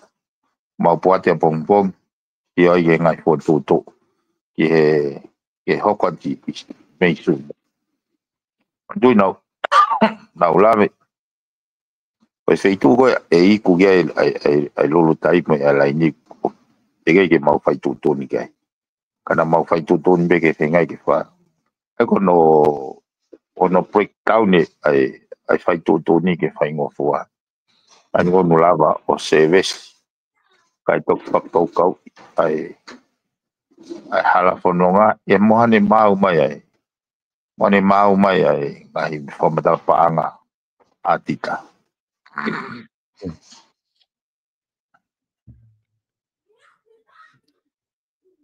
Mau poate ʻapongipongi, ʻio ai ke ngaahi fokotuʻutuʻu. Ki he, ke hoko atu ʻi, ʻi, mei Sune. Tui nau, nau lave. Ko e feituʻu ko ē, ʻe iku ki ai, ʻa e, ʻa e, ʻa e Lulutai mo e ʻalaini, ʻikai ke mau fai tuʻutuʻuni ki ai. Ka naʻa mau fai tuʻutuʻuni pē ke feinga ke fai. ʻE ko hono, hono breakdown ē, ʻa e, ʻa e fai tuʻutuʻuni ke faingofua. ʻA ia ko hono lava ʻo service. Kae toki fakakaukau, ʻa e, ʻa e hala fononga, ʻe mo hane maau mai ai. Mo hane maau mai ai, ngaahi fakamatala paʻanga ʻa e tita.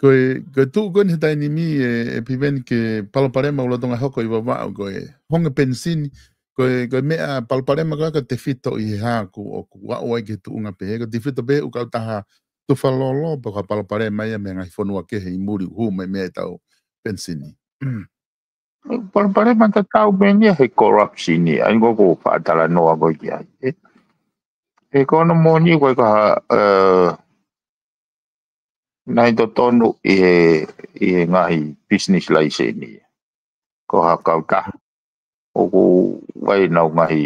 Ko e, ko e tuʻu ko eni he taimi ni ē, ē Piveni, ki he palopalema ʻoku lolotonga hoko ʻi Vavaʻu, ko e honge penisini, ko e, ko e meʻa palopalema ko ē ʻoku tefito ʻi he hā ʻoku, ʻoku aʻu ai ki he tuʻunga pehē, ʻoku tefito pē ʻū kautaha tufa lolo, pe ko ha palopalema ia mei he ngaahi fonua kehe ʻi muli ʻoku hū mai mei ai ʻetau penisini. Palopalema tatau pē eni ia he corruption ia, ʻa ia ko ē ʻoku ou faʻa talanoa ko ē ki ai. E, e ko hono moʻoni ko e ka, ē, naʻe totonu ʻi he, ʻi he ngaahi business license ia. Ko ha kautaha, ʻoku ʻi ai ʻenau ngaahi,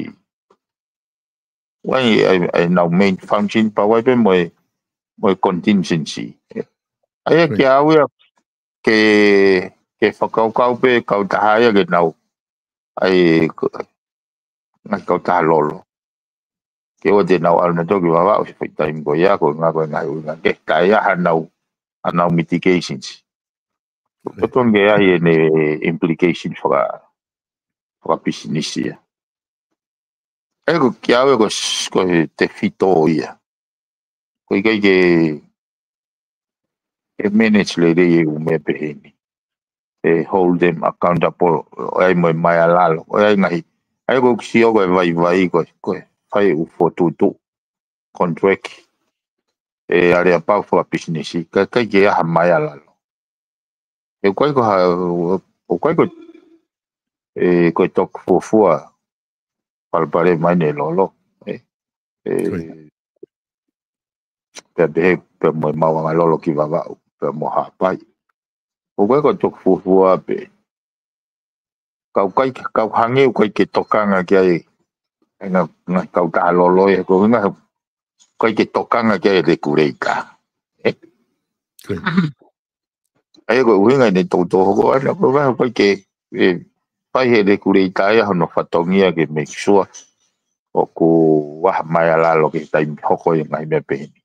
ʻi ai, ʻi ai, ʻi ai ʻenau main function pea ʻi ai pē mo e, mo e contingency. ʻA ia Ko e. ke au ia ke, ke fakakaukau pē kautaha ia ke nau, ʻa e ko, ngaahi kautaha lolo. Ke ʻoua te nau ʻalu nautolu ki Vavaʻu he foʻi taimi ko ia ko e ngaahi, ko e ngaahi ʻuhinga ke ʻikai ʻi ai hanau, hanau mitigations. Ko e. Totonu ke ʻi ai ʻene implication faka, fakapisinisi ia. ʻE ko kia au ē ko s-, ko e tefito ia. Ko e ʻikai ke, ʻe manage lelei e ʻū meʻa pehē ni. ʻE hold them accountable, ʻo ʻai mo e maʻa lalo, ʻo ʻai ngaahi. ʻA ia ko e sio ko e vaivai ko e, ko e fai ʻū fokotuʻutuʻu contract. ʻE ʻa ia pau fakapisinisi, ka ʻikai ke ʻi ai ha maʻa lalo. ʻE ʻikai ko ha, ʻikai ko, ʻe ko e toki fuofua palopalema ʻeni ʻe Lolo. ʻE, ʻe, Ko ia. Pea pehē, pea mo e maʻuʻanga lolo ki Vavaʻu, pea mo Haʻapai. ʻOku ʻikai ko e toki fuofua pē. Kau kai, kau hangē ʻoku ʻikai ke tokanga ki ai, ʻa e ngaahi, ngaahi kautaha lolo ē, ko e ngaahi ʻikai ke tokanga ki ai e regulator. ʻE? Ko ia. ʻA ia ko e ʻuhinga ʻeni toutou hoko ʻana, ko e ngaahi ʻikai ke, ʻe, fai he regulator ia hono fatongia ke make sure ʻoku ʻi ai ha maʻa lalo ki he taimi hoko e ngaahi meʻa pehē ni.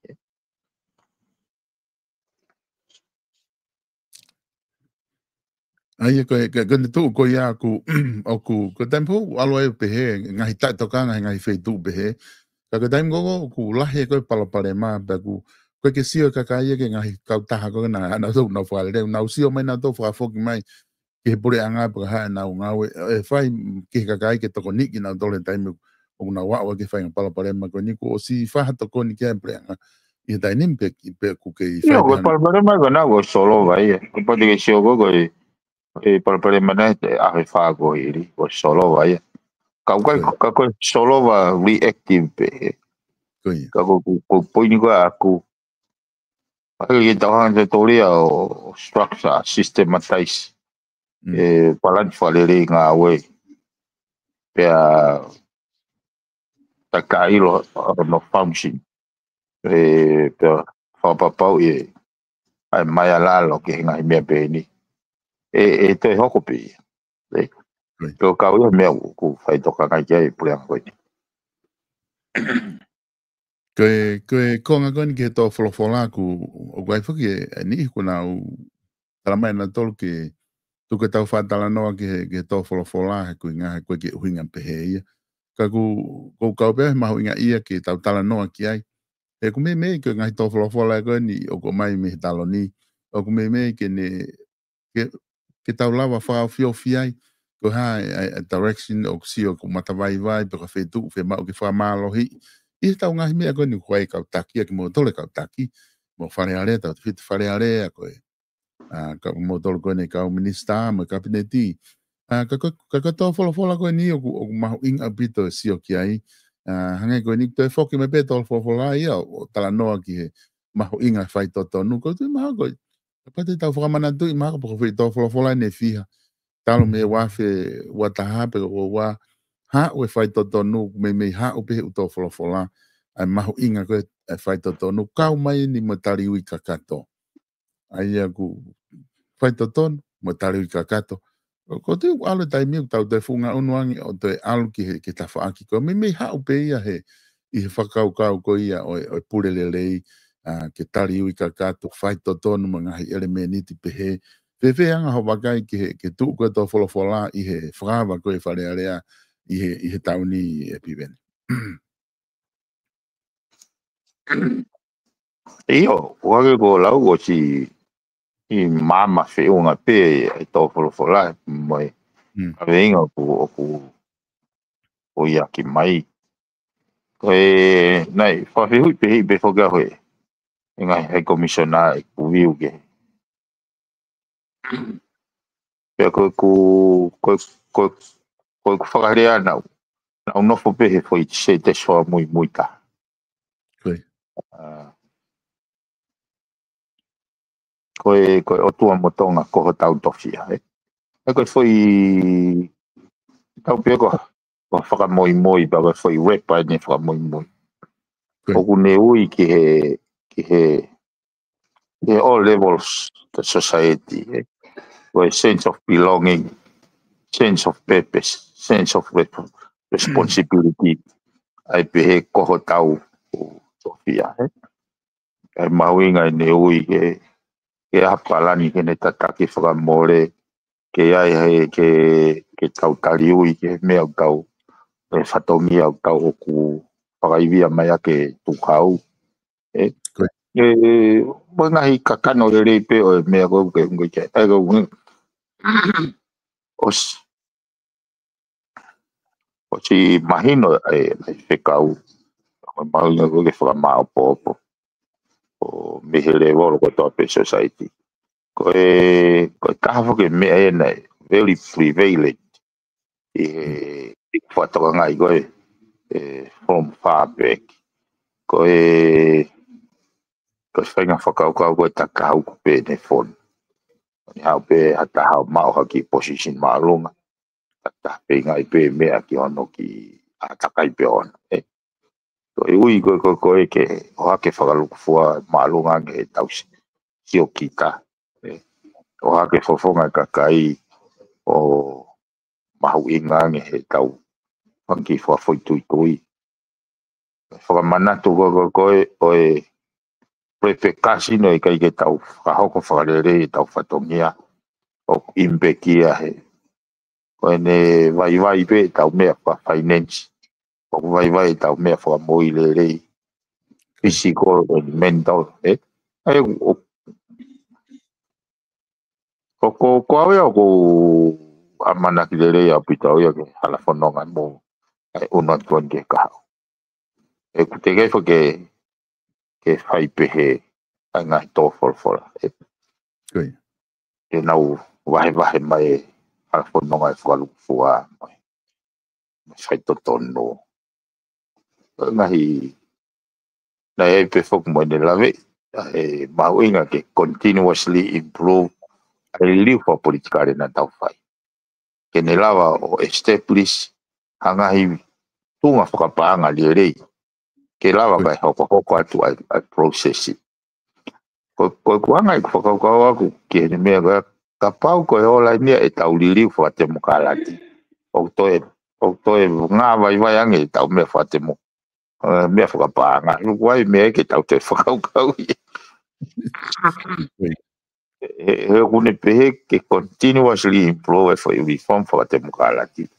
ʻA ia ko e, ko e, ko e tuʻu ko ia ʻoku, ʻoku, ko e taimi foʻou ʻalu ai pehē, ngaahi taʻetokanga he ngaahi feituʻu pehē. Ka ko e taimi ko ē ʻoku lahi ko ē palopalema, pea ʻoku, ʻoku ʻikai ke sio e kakai ia ki he ngaahi kautaha ko ē naʻa, naʻa nau fakalele, nau sio mai naʻa nau fakafoki mai ki he puleʻanga pea ka haʻu ʻenau ngāue, ʻe fai ki he kakai ke tokoniʻi kinautolu he taimi ʻoku nau aʻu ai ki he faʻahinga palopalema ko eni kuo ʻosi fai ha tokoni ki ai e puleʻanga. ʻI he taimi ni pē, pē ʻoku kei fai ʻIo, ko e pē hano palopalema ko ena ko e solova ia. Ko e pati ke sio ko e, ko e, e palopalema naʻe ʻi he ʻaho ʻe fā ko ē hili, ko e solova ia. Ka ʻoku ʻikai, Ko ia. ka ko e solova reactive pē. Ko ia. Ka ko, ko, ko e poini ko ē ʻaku. ʻIkai ke tau hanga ʻo tōlia ʻo, ʻo structure, systematize. Mm. ʻE palani fakalelei ngāue. Pea takailo hono function. ʻE, pea fakapapauʻi ʻa e maʻa lalo ki he ngaahi meʻa pehē ni. ʻE, ʻe toe hoko pē ia. ʻE, Right. Ko e kau ia meʻa ʻoku faitokanga ki ai e puleʻanga ko eni. Ko e, ko e konga ko eni ki he tō folofola ʻoku, ʻoku ʻi ai foki e, e niʻihi kuo nau tala mai nautolu ke tuku ʻetau fakatalanoa ki he, ki he tō folofola he ʻoku ʻi ai ngaahi, he ʻoku ʻikai ke ʻuhinga pehē ia. Ka ʻoku, ʻoku ou kau pē he mahuʻinga ia ke tau talanoa ki ai. He ʻoku meimei ko e ngaahi tō folofola ko eni ʻoku ʻomai mei he taloni. ʻOku meimei ke ne, ke, ke tau lava fakaofiofi ai. Ko e hā e, e, e direction ʻoku sio ʻoku matavaivai, pe ko e feituʻu, fiemaʻu ke fakamālohiʻi. ʻI heʻetau ngaahi meʻa ko eni ʻoku ʻi ai e kau taki, ʻa kimoutolu e kau taki. Mo Fale Alea, Tautefito Fale Alea, ko e ʻa, ka kimoutolu ko eni kau minisitā mo e kapineti. ʻA, ka ko, ka ko e tō folofola ko eni ʻoku, ʻoku mahuʻinga ʻaupito e sio ki ai. ʻA, hangē ko eni toe foki mai pē tō folofola ia ʻo, ʻo talanoa ki he mahuʻinga e faitotonu. Ko e tui mahalo ko e, kapau te tau fakamanatuʻi mahalo ko e foʻi tō folofola ʻeni ʻe fiha. Talu mei he ua afe ua taha pe ko e ua, haʻu e faitotonu, meimei haʻu pē he ʻū tō folofola, ʻa e mahuʻinga ko ē e faitotonu, kau mai eni mo e taliui kakato. ʻA ia ʻoku faitotonu, mo e taliui kakato. Ko e tui ʻoku ʻalu e taimi ʻoku tau toe fuʻu ngaʻunu ange ʻo toe ʻalu ki he, ki he tafaʻaki ko ē. Meimei haʻu pē ia he, ʻi he fakakaukau ko ia ʻo e, ʻo e pule lelei, ʻa, ke taliui kakato, faitotonu mo e ngaahi ʻelemēniti pehē. Fēfē anga hoʻo vakai ki he, ki he tuʻu ko ē tō folofola ʻi he fakaava ko ē Fale Alea ʻi he, ʻi he taʻu ni ʻe Piveni. ʻIo, ʻoku hangē ko e lau ʻosi ʻi māmā feʻunga pē e tō folofola mo e Mm. kaveinga ʻoku, ʻoku, ʻoku ʻiate mai. Ko e, naʻe, fakafehuʻi pē, ʻi pē foki au he, e ngaahi, he komisiona ʻi Kuviu ke. Pea ko ʻeku, ko, ko, ko ʻeku fakalea naʻu, naʻu nofo pē he foʻi se te soa muimui taha. Ko ia. ʻA, ko e, ko e ʻOtua mo Tonga ko hotau tofiʻa, ē. ʻE ko e foʻi, tau pē ko, ko fakamoimoi, pea ko e foʻi wrap ʻeni fakamoimoi. Ko ia. ʻOku ne ui ki he, ki he, he all levels the society, ē. Ko e sense of belonging, sense of purpose, sense of re-, responsibility. ʻA ia pehē ko hotau tofiʻa, ē. ʻA ia mahuʻinga ʻene ui ke, ke ʻi ai ha palani ke ne tataki fakamole, ke ʻi ai he, ke, ke tau taliui ki he meʻa ʻoku tau, e fatongia ʻoku tau ʻoku fakaivia mai ʻaki e tukuhau. Ē? Ko ia. ʻE, mo e ngaahi kakano lelei pē ʻo e meʻa ko ē ke unga ke, ʻe, ko unga. ʻOsi, ʻosi mahino ʻe, ʻe fekau. Ko e mahuʻinga ko ē ke fakamāopoopo. ʻO mei he lēvolo kotoa pē society. Ko e, ko e taha foki e meʻa ena ʻe very prevalent ʻi he, ʻi he fakatokangaʻi ko ē, ʻe, from far back. Ko e, ko e faʻahinga fakakaukau ko ē takitaha ʻoku pehē ne fonu. Ne haʻu pē ha taha ʻo maʻu ha kiʻi position māʻolunga. Takitaha pē ngaahi pē meʻa ki hono kiʻi ʻātakai pē ʻoʻona. ʻE, ko e ui ko ē, ko e, ko e ke ʻohake fakalūkufua māʻolunga ange ʻetau si-, siokita. ʻE, ʻohake fofonga e kakai ʻo mahuʻinga ange heʻetau fanga kiʻi fakafoʻituitui. Fakamanatu ko ē, ko e, ko e repercussion ʻo e ʻikai ke tau fakahoko fakalelei ʻetau fatongia ʻoku impact ia he. Ko ʻene vaivai pē ʻetau meʻa fakafinance. ʻOku vaivai ʻetau meʻa fakamoʻui lelei. Physical and mental, ʻe? ʻA ia, ʻo, ko, ko, ko au ia ʻoku ʻamanaki lelei ʻaupito au ia ke hala fononga mo e ʻunuʻunu ki he kahaʻu. ʻE, ʻoku teʻeki ai foki ke, ke fai pehē ʻa e ngaahi tō folofola. ʻE, Ko ia. Ke nau vahevahe mai e hala fononga e fakalūkufua mo e, mo e faitotonu. Ko e ngaahi, naʻe ʻi ai pē foki mo ʻene lave, ʻa e mahuʻinga ke continuously improve ʻa e liliu fakapolitikale naʻa tau fai. Ke ne lava ʻo establish ha ngaahi tuʻunga fakapaʻanga lelei. Ke lava Ko ia. kae hokohoko atu ʻa e, ʻa e process. Ko, ko e kuanga ʻeku fakakaukau ʻaku ki heʻene meʻa ko ē, kapau ko e ola eni ia ʻetau liliu fakatemokalati. ʻOku toe, ʻoku toe ngā vaivai ange ʻetau meʻa fakatemo-, ʻe, meʻa fakapaʻanga. Luku ai meʻa ke tau toe fakakaukau ia. Ko ia. He, he ʻoku ne pehē ke continuously improve e foʻi reform fakatemokalati.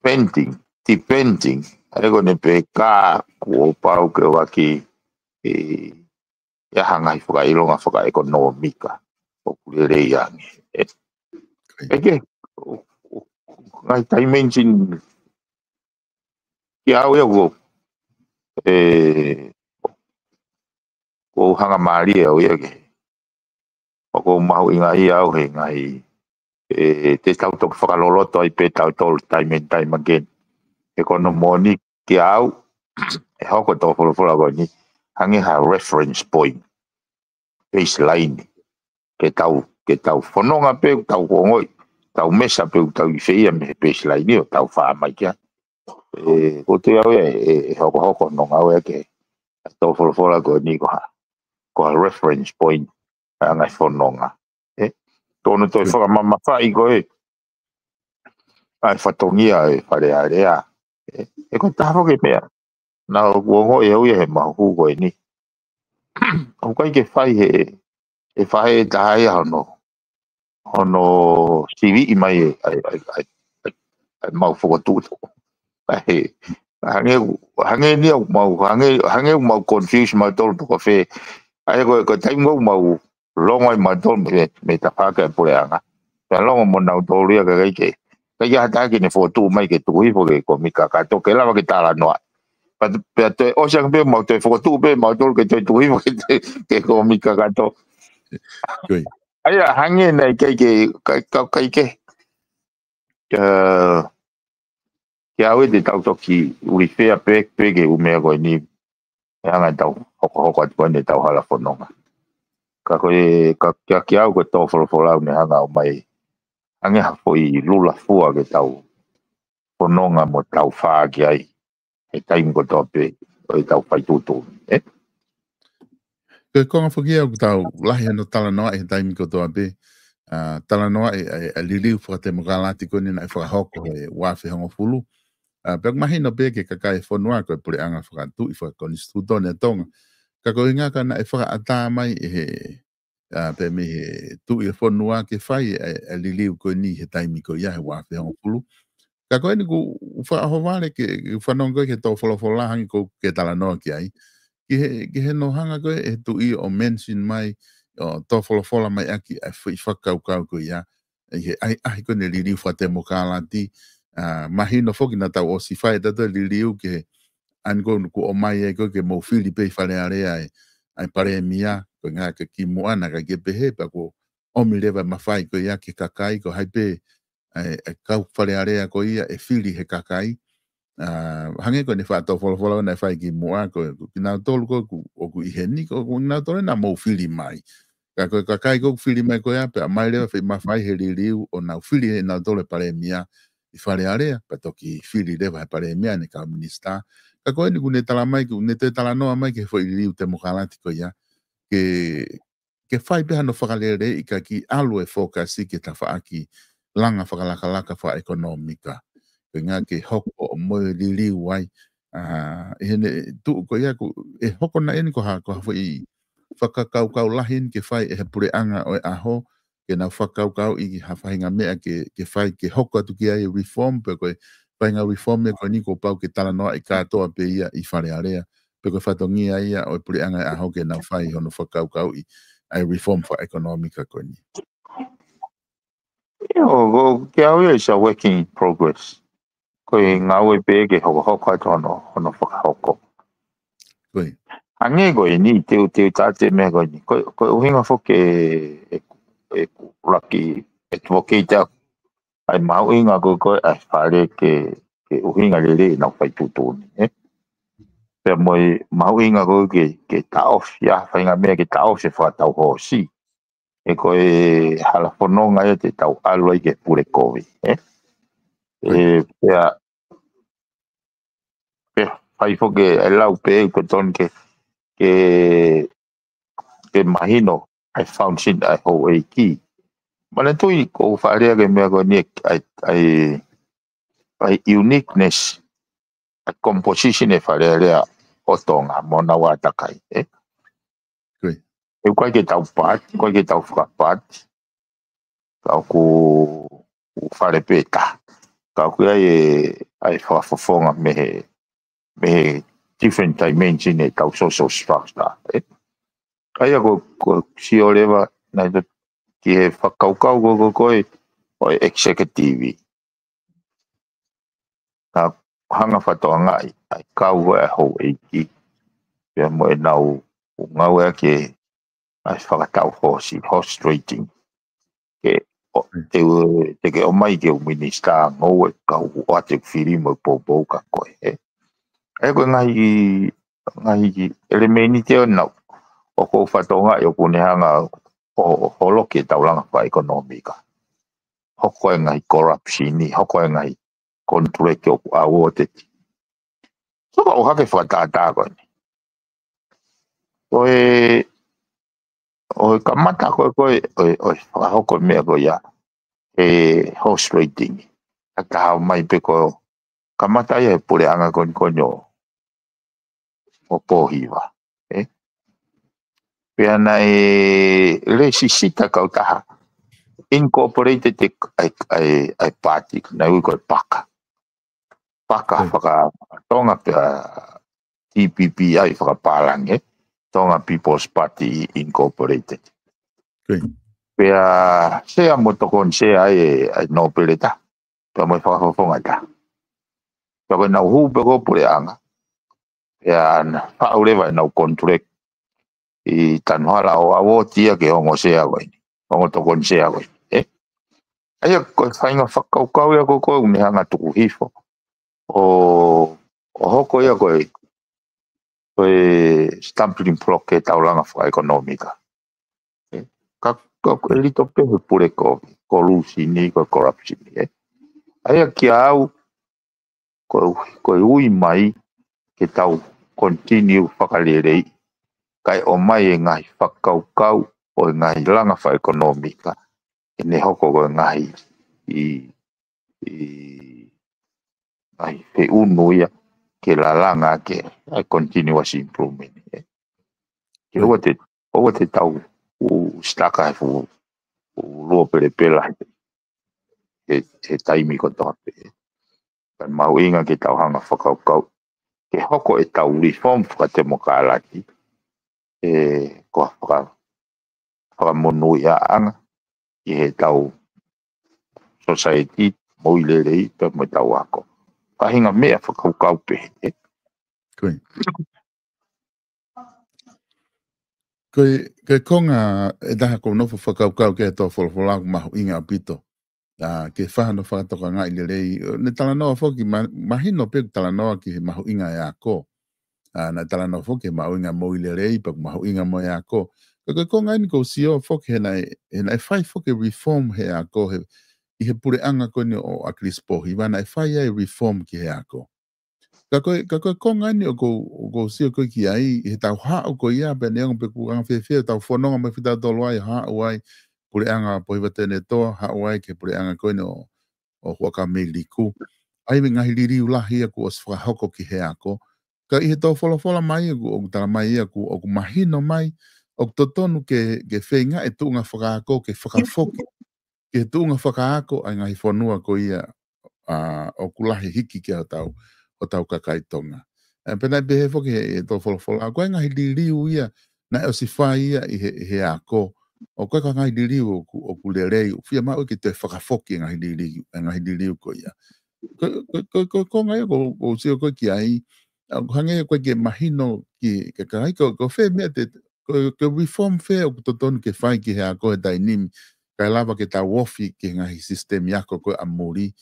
Pending, depending, ʻa ia ko ʻene pehē ka kuo pau ke ʻohake, ʻe, ʻi ai ha ngaahi fakaʻilonga fakaʻekonōmika ʻoku lelei ange. ʻE, ʻe ke, ʻo, ʻo, ngaahi dimension ki au ia ko, ʻe, ko hanga mālie au ia ke. ʻOku mahuʻinga ia au he ngaahi, ʻe, te tau toki fakaloloto ai pē tautolu time and time again. He ko hono moʻoni ki au, ʻe hoko e tō folofola ko eni, hangē ha reference point, baseline. Ke tau, ke tau fononga pē, tau ongoʻi, tau mesa pē, tau ʻi fē ia mei he baseline ʻo tau fā mai ki ai. ʻE, ko te au ʻe, ʻe, ʻe hokohoko hono ngāue ke, ʻa e tō folofola ko eni ko ha, ko ha reference point, ʻa e ngaahi fononga. ʻE, tonu toe fakamamafaʻi ko ē ʻa e fatongia e Fale Alea. ʻE, ʻe ko e taha foki e meʻa naʻa ku ongoʻi au ia he mahuhu ko eni. ʻOku ʻikai ke fai he, he faʻē taha ia hono, hono siviʻi mai e, ʻa e, ʻa e, ʻa e, ʻa e, ʻa e mau fokotuʻu. ʻA e, hangē, hangē ni au mau, hangē, hangē mau confuse mautolu toko fē. ʻA ia ko, ko e taimi ʻoku mau longo ai mautolu mei, mei tafaʻaki e puleʻanga. Pea longo mo nautolu ia ka ʻikai ke, ʻikai ke ʻi ai ha taha ke ne fokotuʻu mai ke tuku hifo ki he kōmiki kakato ke lava ke talanoa. Pea, pea toe ʻosi ange pē mau toe fokotuʻu pē mautolu ke toe tuku hifo ki he, ki he kōmiki kakato. Ko ia. ʻA ia, hangē naʻe ʻikai ke, ʻikai, ʻikai, ʻikai ke, ʻe, ke au ʻe te tau toki uli fea pē, pē ke u meʻa ko eni, ʻe hanga ʻe tau hokohoko atu ko eni ʻetau hala fononga. Ka ko e, ka, kia, kia au ko e tō folofola ʻoku ne hanga ʻo mai, hangē ha foʻi lula fua ke tau fononga mo tau fā ki ai he taimi kotoa pē ʻo ʻetau fai tuʻutuʻuni, ʻe? Ko e konga foki ia ʻoku tau lahi hano talanoaʻi he taimi kotoa pē, ʻa, talanoaʻi ʻa e, ʻa e liliu fakatemokalati ko eni naʻe fakahoko he ua afe hongofulu. ʻA, pea ʻoku mahino pē ki he kakai e fonua ko e puleʻanga fakatuʻi fakakonisitūtone ʻa Tonga. Ka ko e ʻuhinga ka naʻe fakaʻatā mai ʻe he, ʻa, pē mei he tuʻi e fonua ke fai ʻa e, ʻa e liliu ko eni he taimi ko ia he ua afe hongofulu. Ka ko eni ʻoku ou fakaʻohovale ke, ke fanongo ki he tō folofola hangē ko ē ʻoku ke talanoa ki ai. ki he, ki he nohanga ko e tuʻi ʻo mention mai, ʻo tō folofola mai ʻaki ʻa e foʻi fakakaukau ko ia, ʻi he ʻahiʻahi ko eni liliu fakatemokalati, ʻa, mahino foki naʻa tau ʻosi fai ʻe tautolu e liliu ki he ʻani ko ē ʻoku ʻomai ai ko ē ke mou fili pē ʻi Fale Alea ʻa e, ʻa e palēmia, ko e ngaahi kimuʻa naʻe ʻikai ke pehē, pea kuo ʻomi leva e mafai ko ia ki he kakai, ko hai pē ʻa e, ʻa e kau Fale Alea ko ia ʻe fili he kakai. ʻA, hangē ko eni e faʻa tō folofola naʻe fai kimuʻa, ko, ko kinautolu ko ē ʻoku, ʻoku ʻi heni, ko, ko kinautolu naʻa mou fili mai. Ka ko e kakai ko ē ʻoku fili mai ko ia, pea ʻomai leva e foʻi mafai he liliu ʻo nau fili ʻe nautolu e palēmia ʻi Fale Alea, pea toki fili leva he palēmia ʻene kau minisitā. Ka ko eni ʻoku ne tala mai, ʻoku ne toe talanoa mai ki he foʻi liliu temokalati ko ia, ke, ke fai pē hano fakaleleiʻi kae ʻalu e fokasi ki he tafaʻaki langa fakalakalaka fakaʻekonōmika. Ko e ʻuhinga ke hoko ʻo moʻui liliu ai, ʻa, ʻi heʻene tuʻu ko ia ʻoku, ʻe hoko naʻa eni ko ha, ko ha foʻi fakakaukau lahi eni ke fai ʻe he puleʻanga ʻo e ʻaho, ke nau fakakaukauʻi ha faʻahinga meʻa ke, ke fai ke hoko atu ki ai e reform, pe ko e faʻahinga reform ia ko eni kuo pau ke talanoaʻi kātoa pē ia ʻi Fale Alea, pe ko e fatongia ia ʻo e puleʻanga ʻo e ʻaho ke nau fai hono fakakaukauʻi ʻa e reform fakaʻekonōmika ko eni. ʻIo, ko, kiate au ia it's a work in progress. Ko e ngāue pē ke hokohoko atu hono, hono fakahoko. Ko ia. Hangē ko eni, te u, te u tā atu e meʻa ko eni. Ko, ko e ʻuhinga foki e, e, e laki, e tuokeita ʻa e mahuʻinga ko ē ko ē ʻa e Fale ke, ke ʻuhinga lelei ʻenau fai tuʻutuʻuni, ē? Pea mo e mahuʻinga ko ē ke, ke taʻofi, ʻa, faʻahinga meʻa ke taʻofi e fakatau hoosi. ʻE ko e hala fononga ia te tau ʻalu ai ki he pule kovi, ē? ʻE, pea, pea, fai foki e lau pē ʻoku totonu ke, ke, ke mahino ʻa e function ʻa e houʻeiki. Manatuʻi ko u faʻa lea ki he meʻa ko eni ʻa e, ʻa e, ʻa e uniqueness, ʻa e composition ʻa e Fale Alea ʻo Tonga mo honau ʻātakai, ē? Ko ia. ʻE ʻikai ke tau paati, ʻikai ke tau fakapaati. Ka ʻoku, ʻoku fale pē taha. Ka ʻoku ʻi ai e, ʻa e fakafofonga mei he, mei he different dimension ʻo ʻetau social structure, ē? ʻA ia ko, ko e sio leva naʻe ʻi ai ki he fakakaukau ko, ko, ko e, ʻo e executive. Naʻa ku hanga ʻo fakatokangaʻi ʻa e kau ʻa e houʻeiki, pea mo ʻenau ʻū ngāueʻaki ʻa e fakatau hoosi, horse trading. Ke, ʻo, te u, te ke ʻomai ke u minisitā ngoue ka u ʻoatu e fili mo e poupou kia koe, ē. ʻA ia ko e ngaahi, ngaahi ʻelemēniti ia naʻa ku fakatokangaʻi ʻoku ne hanga ʻo, ʻo holoki ʻetau langa fakaʻekonōmika. Hoko e ngaahi corruption, hoko e ngaahi contract ʻoku awarded. So ka u hake fakatātā ko eni. Ko e, ʻo e kamata ko ē, ko e, ʻo e, ʻo e fakahoko e meʻa ko ia, e horse trading. ʻA ia ka haʻu mai pē ko e kamata ia he puleʻanga ko eni ko eni ʻo, ʻo Pōhiva, ē? Pea naʻe lēsisita kautaha incorporated ʻa e, ʻa e, ʻa e, ʻa e paati, naʻe ui ko e Paka. Paka fakatonga pea T P P I fakapālangi, ē? Tonga People's Party Incorporated. Ko ia. Pea sea mo tokoni sea ai e, ʻa e nōpele taha. Pea mo e fakafofonga taha. Pea ko ʻenau hū pē ko ē puleʻanga. Pea na faʻu leva ʻenau contract ʻi Tanuhala ʻo award ia ki he ongo sea ko eni. Ongo tokoni sea ko eni, ē? ʻA ia ko e faʻahinga fakakaukau ia ko ē ʻoku ne hanga ʻo tuku hifo. ʻO, ʻo hoko ia ko e, ko e stumbling block ki heʻetau langa fakaʻekonōmika. Ē, ka, ka ko e lito pē he pule ko, ko e kolusi ni, ko e corruption, ē. ʻA ia kiate au, ko, ko e ui mai ke tau continue fakaleleiʻi, kae ʻomai e ngaahi fakakaukau ʻo e ngaahi langa fakaʻekonōmika, ke ne hoko ko e ngaahi, ʻi, ʻi, ngaahi feʻunu ia ke lalanga ke, ʻa e continuous improvement, ē. Ke ʻoua te, ʻoua te tau ʻū sitaka he fuʻu, fuʻu luo pelepela he, he, he taimi kotoa pē. Ka mahuʻinga ke tau hanga ʻo fakakaukau ke hoko ʻetau reform fakatemokalati, ē, ko ha faka-, fakamonūʻiaʻanga ʻi heʻetau society, moʻui lelei, pea mo ʻetau ako. Ka hinga meʻa fakakaukau pehē, ē. Ko e, ko e, ko e konga ʻe taha ʻoku ou nofo fakakaukau ki he tō folofola ʻoku mahuʻinga ʻaupito. ʻA, ke fai hano fakatokangaʻi lelei. Ne talanoa foki, ma-, mahino pē ʻoku talanoa ki he mahuʻinga e ako. ʻA, naʻe talanoa foki he mahuʻinga moʻui lelei, pea ʻoku mahuʻinga mo e ako. Ka ko e konga eni ʻoku ou sio foki he naʻe, he naʻe fai foki reform he ako, he, ʻi he puleʻanga ko eni ʻo ʻAkilisi Pōhiva naʻe fai ai reform ki he ako. Ka ko e, ka ko e konga eni ʻoku ou, ʻoku ou sio ko ē ki ai, ʻi heʻetau haʻu ko ia, pea neongo pē ʻoku anga fēfē ʻetau fononga mai fitau tolu ai, haʻu ai, puleʻanga Pōhiva Tēnetoa, haʻu ai ki he puleʻanga ko eni ʻo, ʻo Huʻakavameiliku. ʻA ia mo e ngaahi liliu lahi ia kuo ʻosi fakahoko ki he ako. Ka ʻi he tō folofola mai ʻoku, ʻoku tala mai ia ʻoku, ʻoku mahino mai, ʻoku totonu ke, ke feinga e tuʻunga fakaako, ke fakafoki ki he tuʻunga fakaako ʻa e ngaahi fonua ko ia, ʻa, ʻoku lahi hiki ki ai hotau, hotau kakai Tonga. ʻE, pea naʻe pehē foki he, he tō folofola, ko e ngaahi liliu ia, naʻe ʻosi fai ia ʻi he, he ako. ʻOku ʻikai ko e ngaahi liliu ʻoku, ʻoku lelei, ʻoku fiemaʻu ke toe fakafoki e ngaahi liliu, e ngaahi liliu ko ia. Ko, ko, ko, ko, ko e konga ia ʻoku, ʻoku ou sio ko ē ki ai, ʻa, ʻoku hangē ko ē ke mahino ki, ke kai, ko, ko fē meʻa te, ko, ko e reform fē ʻoku totonu ke fai ki he ako he taimi ni, kae lava ke tau ofi ki he ngaahi sisitemi ako ko ē ʻa muli,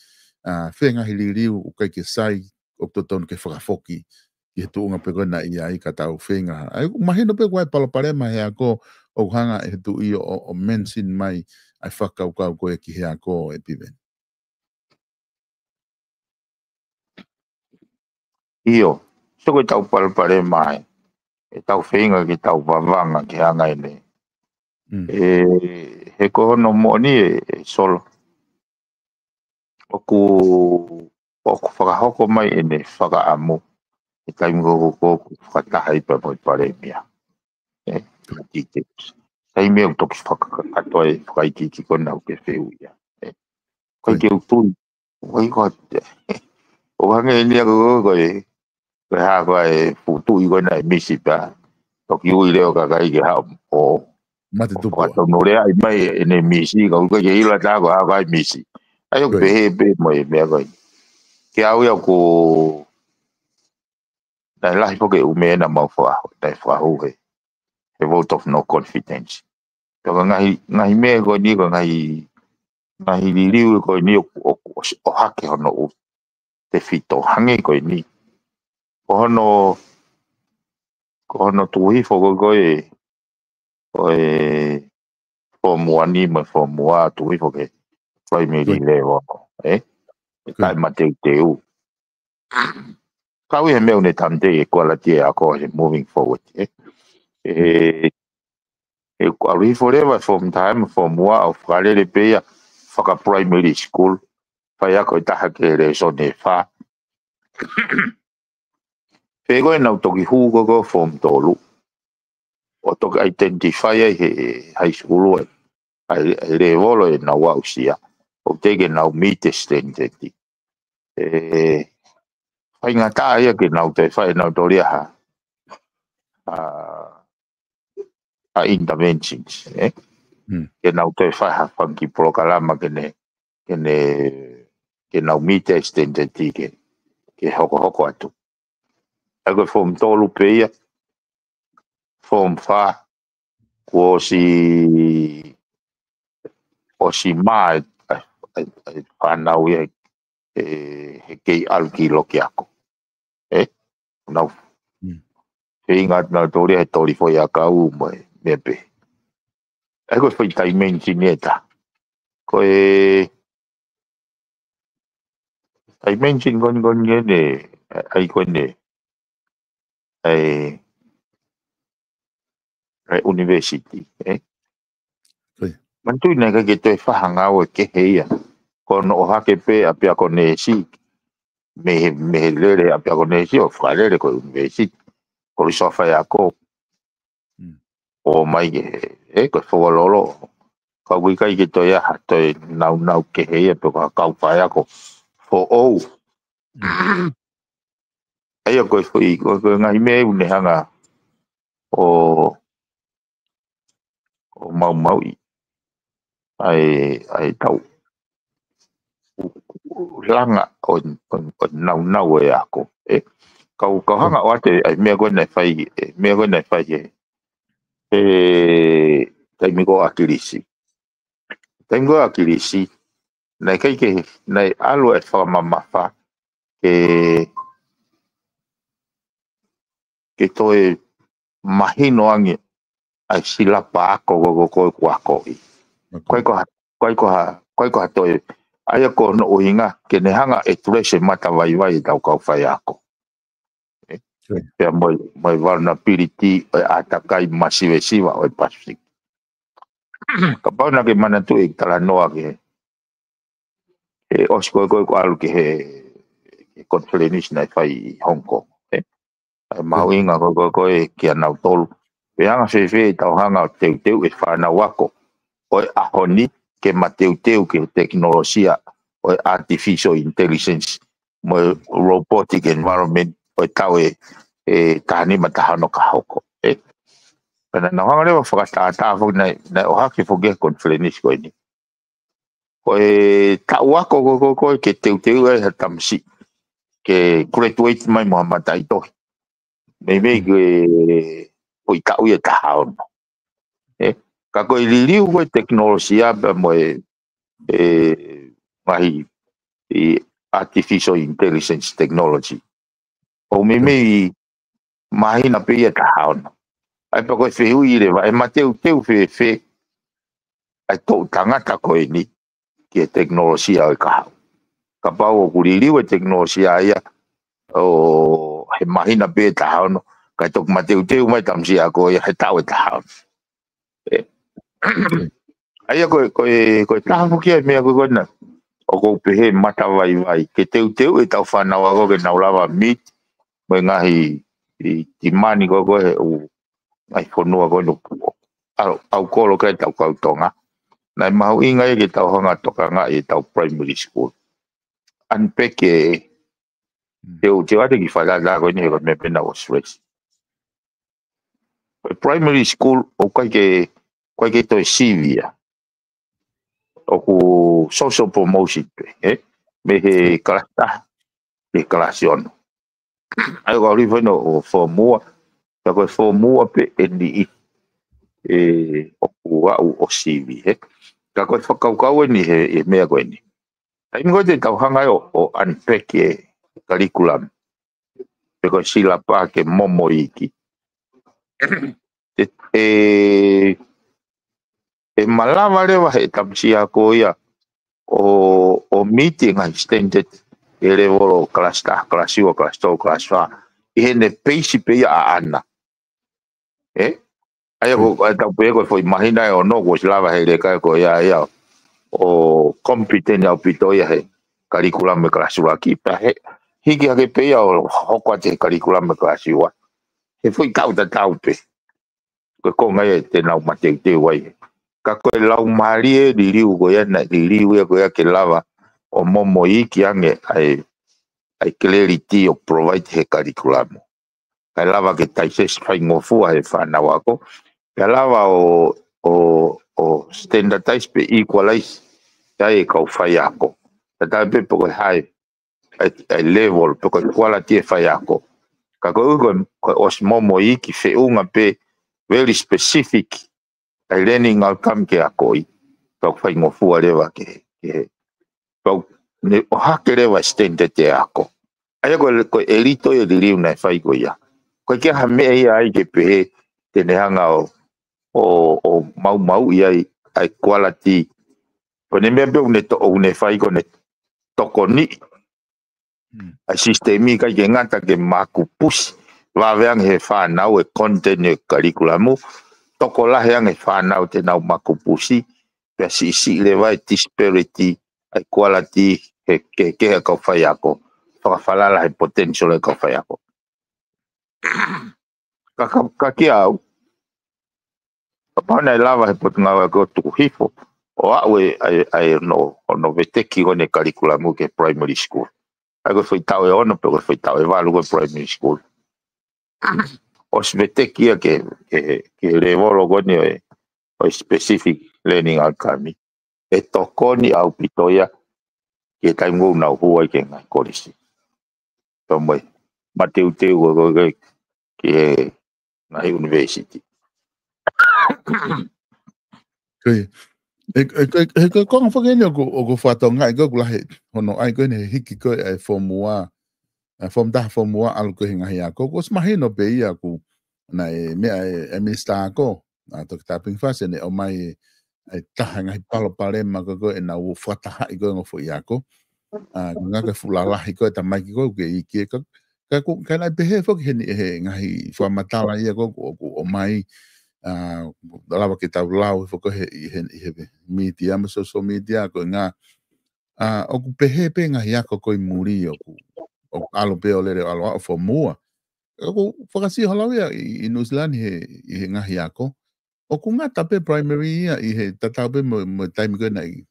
ʻa, fē ngaahi liliu ʻoku ʻikai ke sai ʻoku totonu ke fakafoki ki he tuʻunga pē ko ē naʻe ʻi ai ka tau feinga. ʻA ia, mahino pē ʻoku ʻi ai e palopalema he ako ʻoku hanga ʻe he tuʻi ʻo, ʻo, ʻo mention mai ʻa e fakakaukau ko ē ki he ako ʻe Piveni. ʻIo, sio ko ʻetau palopalema ē, ʻetau feinga ke tau vavanga ki he anga ʻeni. Mm. ʻE, he ko hono moʻoni ē, ē Solo. ʻOku, ʻoku fakahoko mai ʻene fakaʻamu he taimi ko ē ʻoku, ʻoku fakataha ai pea mo e palēmia. ʻE, ʻikai ke, taimi ʻoku toki fakakakato ai e fakaʻikiiki ko ena ʻoku ke fehuʻia. ʻE, ʻikai ke u tui, ʻikai ko te, ʻo hangē ni ʻa ko, ko, ko e, ko e hā ko e fuʻu tuʻi ko ena ʻe misi pea toki ui leva e kakai ke haʻu ʻo, Mate ʻo tupu. Fakatonuleaʻi mai ʻene misi, ka ʻoku ʻikai ke ʻilo ʻe ha taha ko e hā ko e misi. ʻA ia ʻoku Ko ia. Pehē pē mo e meʻa ko ē. Ke au ia ʻoku, naʻe lahi foki e ʻū meʻa naʻa mau faka-, naʻe fakahū he, he vote of no confidence. Ka ko e ngaahi, ngaahi meʻa ko eni, ko e ngaahi, ngaahi liliu ko eni ʻoku, ʻoku, ʻosi ʻohake hono ʻū tefito hangē ko eni. Ko hono, ko hono tuʻu hifo ko ē, ko e, ko e form one mo e form one tuʻu hifo ki he primary Ko ia. Level, ē? ʻE Ko ia. Taʻemateuteu. Kau ʻi he meʻa ʻoku ne tāmateʻi e quality e ako he moving forward, ē? ʻE, ʻe ʻalu hifo leva e form taha mo e form one ʻo fakalele pē ia faka-primary school. Faiako ʻe taha ki he lēsoni ʻe fā. Pea ko ē naʻa nau toki hū ko ē ki he form tolu. ʻO toki identify ai he high school ai. ʻA e, ʻa e level ʻenau aʻusia. ʻOku teʻeki ke nau meet e standard. ʻE, faingataʻa ia ke nau toe fai ʻenau tōlia ha, ʻa, ʻa interventions, ē? Hmm. Ke nau toe fai ha fanga kiʻi polokalama ke ne, ke ne, ke nau meet e standard ke, ke hokohoko atu. ʻA ia ko e form tolu pē ia, form fā, kuo ʻosi, ʻosi mā e, e, e, e fānau ia, ē, he kei ʻalu ki loki ako. Ē? Nau. Mm. Feinga atu nau tōlia he toli foʻiʻakau mo e meʻa pē. ʻA ia ko e foʻi dimension ʻe taha. Ko e dimension ko eni, ko eni ʻene, ʻa ia ko eni, ʻa e, ʻa e university, ē? Ko ia. Manatuʻi naʻe ʻikai ke toe fai ha ngāue kehe ia. Ko hono ʻohake pē ʻapiako neesi, mei he, mei he lele ʻapiako neesi ʻo fakalele ko e university. Kolisi faiako. Mm. ʻO mai ke, ē, ko e Fualolo. Ka ʻoku ʻikai ke toe ʻi ai ha toe naunau kehe ia pe ko ha kau faiako foʻou. Mm. ʻA ia ko e foʻi, ko e, ko e ngaahi meʻa ʻoku ne hanga ʻo, ʻo maumauʻi ʻa e, ʻa e tau langa ʻo, ʻo, ʻo naunau e ako. ʻE, kau, kau hanga ʻo ʻoatu ʻa e meʻa ko ē naʻe fai, ʻe, meʻa ko ē naʻe fai ʻe, ʻe, taimi ko ē ʻa ʻAkilisi. Taimi ko ē ʻa ʻAkilisi, naʻe ʻikai ke, naʻe ʻalu e fakamamafa ke, ke toe mahino ange ʻa e silapa ako ko, ko, ko, ko akoʻi. ʻIkai ko ha, ʻikai ko ha, ʻikai ko ha toe, ʻa ia ko hono ʻuhinga, ke ne hanga ʻo address e matavaivai ʻetau kau faiako. ʻE? Pea mo e, mo e vulnerability ʻo e ʻātakai masivesiva ʻo e Pacific. Kapau naʻa ke manatuʻi e talanoa ki he, he ʻosi ko ē ko ē ko ʻalu ki he, he conference naʻe fai ʻi Hong Kong. ʻE? ʻA e mahuʻinga ko ē ko ē ko ē kia nautolu. Pe ʻe anga fēfē ʻetau hanga ʻo teuteu e fānau ako ʻo e ʻaho ni ke mateuteu ki he tekinolosia ʻo e artificial intelligence mo e robotic environment ʻo e taʻu ʻe, ʻe taha nima taha ono ka hoko. ʻE? Pea naʻa nau hanga leva ʻo fakatātā foki naʻe, naʻe ʻohake foki he conference ko eni. Ko e taʻu ako ko, ko, ko ē ke teuteu ai ha tamasiʻi ke graduate mai mo ha mataʻitohi. Meimei ko e, ko e taʻu ia ʻe taha ono. ʻE? Ka ko e liliu ko ē tekinolosia pea mo e, e ngaahi ʻi artificial intelligence technology. ʻOku meimei māhina pē ia ʻe taha ono. ʻA ia pea ko e fehuʻi leva, ʻe mateuteu fēfē ʻa e toʻu tangata ko eni ki he tekinolosia ʻo e kahaʻu. Kapau ʻoku liliu e tekinolosia ia ʻo he māhina pē ʻe taha ono, kae toki mateuteu mai e tamasiʻi ako ia he taʻu ʻe taha ono. ʻE. ʻA ia ko e, ko e, ko e taha foki ia e meʻa ko ē ko ē naʻa ʻoku ou pehē matavaivai. Ke teuteu ʻetau fānau ako ke nau lava meet mo e ngaahi ʻi timani ko ē ko ē he ʻū ngaahi fonua ko ē ʻoku ʻalu, ʻalu kolo ki ai ʻetau kau Tonga. Naʻe mahuʻinga ia ke tau hanga ʻo tokangaʻi ʻetau primary school. Unpack e, te u, te u ʻoatu e kiʻi fakatātā ko eni he ko e meʻa pē naʻa ku stress. Ko e primary school ʻoku ʻikai ke, ʻoku ʻikai ke toe sivi ia. ʻOku social promotion pē, ʻe? Mei he kalasi taha ki he kalasi ono. ʻA ia ko e ʻalu hifo ʻo form ua, ka ko e form ua pē eni ʻe ʻoku aʻu ʻo sivi, ʻe? Ka ko e fakakaukau eni he, he meʻa ko eni. Taimi ko ē te tau hanga ai ʻo, ʻo unpack e curriculum. Pe ko e silapa ke momo iiki. ʻE, ʻe, ʻe malava leva he tamasiʻi ako ia ʻo, ʻo meet e ngaahi standard ʻi he level ʻo kalasi taha, kalasi ua, kalasi tolu, kalasi fā. ʻI heʻene peisi pē ia ʻaʻana. ʻE? ʻA ia ko, ʻa ia tau pehē ko e foʻi māhina ʻe ono kuo ʻosi lava he leka ko ia ia ʻo competent ʻaupito ia he curriculum e kalasi ʻuluaki. Pea hē, hiki hake pē ia ʻo hoko atu he curriculum e kalasi ua. He foʻi taʻu tatau pē. Ko e konga ia te nau mateuteu ai. Ka ko e laumālie liliu ko ia naʻe liliu ia ko ia ke lava ʻo momo iiki ange ʻa e, ʻa e clarity ʻoku provide he curriculum. Kae lava ke digest faingofua he fānau ako. Kae lava ʻo, ʻo, ʻo standardize pe equalize ʻa e kau faiako. Tatau pē pe ko e hā e, e, e level, pe ko e quality e faiako. Ka ko e ʻuhi ko e, ko e ʻosi momo iiki feʻunga pē very specific ʻa e learning outcome ke akoʻi. Pea ʻoku faingofua leva ke, ke, pea ʻoku ne ʻohake leva standard e ako. ʻA ia ko e, ko e ʻelito e liliu naʻe fai ko ia. ʻOku ʻikai ke ʻi ai ha meʻa ia ai ke pehē te ne hanga ʻo, ʻo, ʻo maumauʻi ai ʻa e quality. Ko ʻene meʻa pē ʻoku ne to-, ʻoku ne fai ko ʻene tokoniʻi ʻa e sisitemi ʻikai ke ngata ke makupusi vave ange he fānau e content e curriculum, tokolahi ange fānau te nau makupusi, pea siʻisiʻi leva e disparity ʻa e quality he, ke, ke he kau faiako, fakafalala he potential e kau faiako. Ka, ka, ka kiate au, kapau naʻe lava he Potungāue Ako ʻo tuku hifo ʻo aʻu e, ʻa e, ʻa e hono, hono veteki ko eni e curriculum ki he primary school. ʻA ia ko e foʻi taʻu ʻe ono pe ko e foʻi taʻu ʻe valu ko e primary school. ʻOsi veteki ia ke, ke, ke lēvolo ko eni ʻo e, ʻo e specific learning outcome. ʻE tokoni ʻaupito ia ki he taimi ʻoku nau hū ai ki he ngaahi kolisi. Pea mo e mateuteu ko ē ki he ngaahi university. Ko ia. ʻE, ʻe, ʻe, ʻe, ko e konga foki eni ʻoku, ʻoku fatongia ʻi ko ē ʻoku lahi hono ʻai ko eni he hiki ko ē ʻa e form ua, ʻa e form taha form ua ʻalu ko ē he ngaahi ako. ʻOku ʻosi mahino pē ia ʻoku naʻe meʻa ʻe, ʻe Minisitā Ako, ʻa Toketā Pingi Fasi, ʻene ʻomai ʻa e taha ngaahi palopalema ko ē ko ē ʻenau fakatahaʻi ko ē ngaahi foʻi ako. ʻA, ko e ngaahi fuʻu lalahi ko ē tamaiki ko ē ʻoku kei iiki ē ka, ka ʻoku, ka naʻe pehē foki heni ʻe he ngaahi fakamatala ia ko ē ʻoku, ʻoku ʻomai, ʻa, lava ke tau lau foki he, ʻi he, ʻi he media, mo e social media, ko e ngaahi, ʻa, ʻoku pehē pē ngaahi ako ko ē ʻi muli ʻoku, ʻoku ʻalu pē ʻo lele ʻo ʻalu ʻo form ua. ʻOku fakasio halau ia ʻi, ʻi Nuʻusila ni he, ʻi he ngaahi ako. ʻOku ngata pē primary ia ʻi he tatau pē mo, mo e taimi ko ē naʻe ʻi,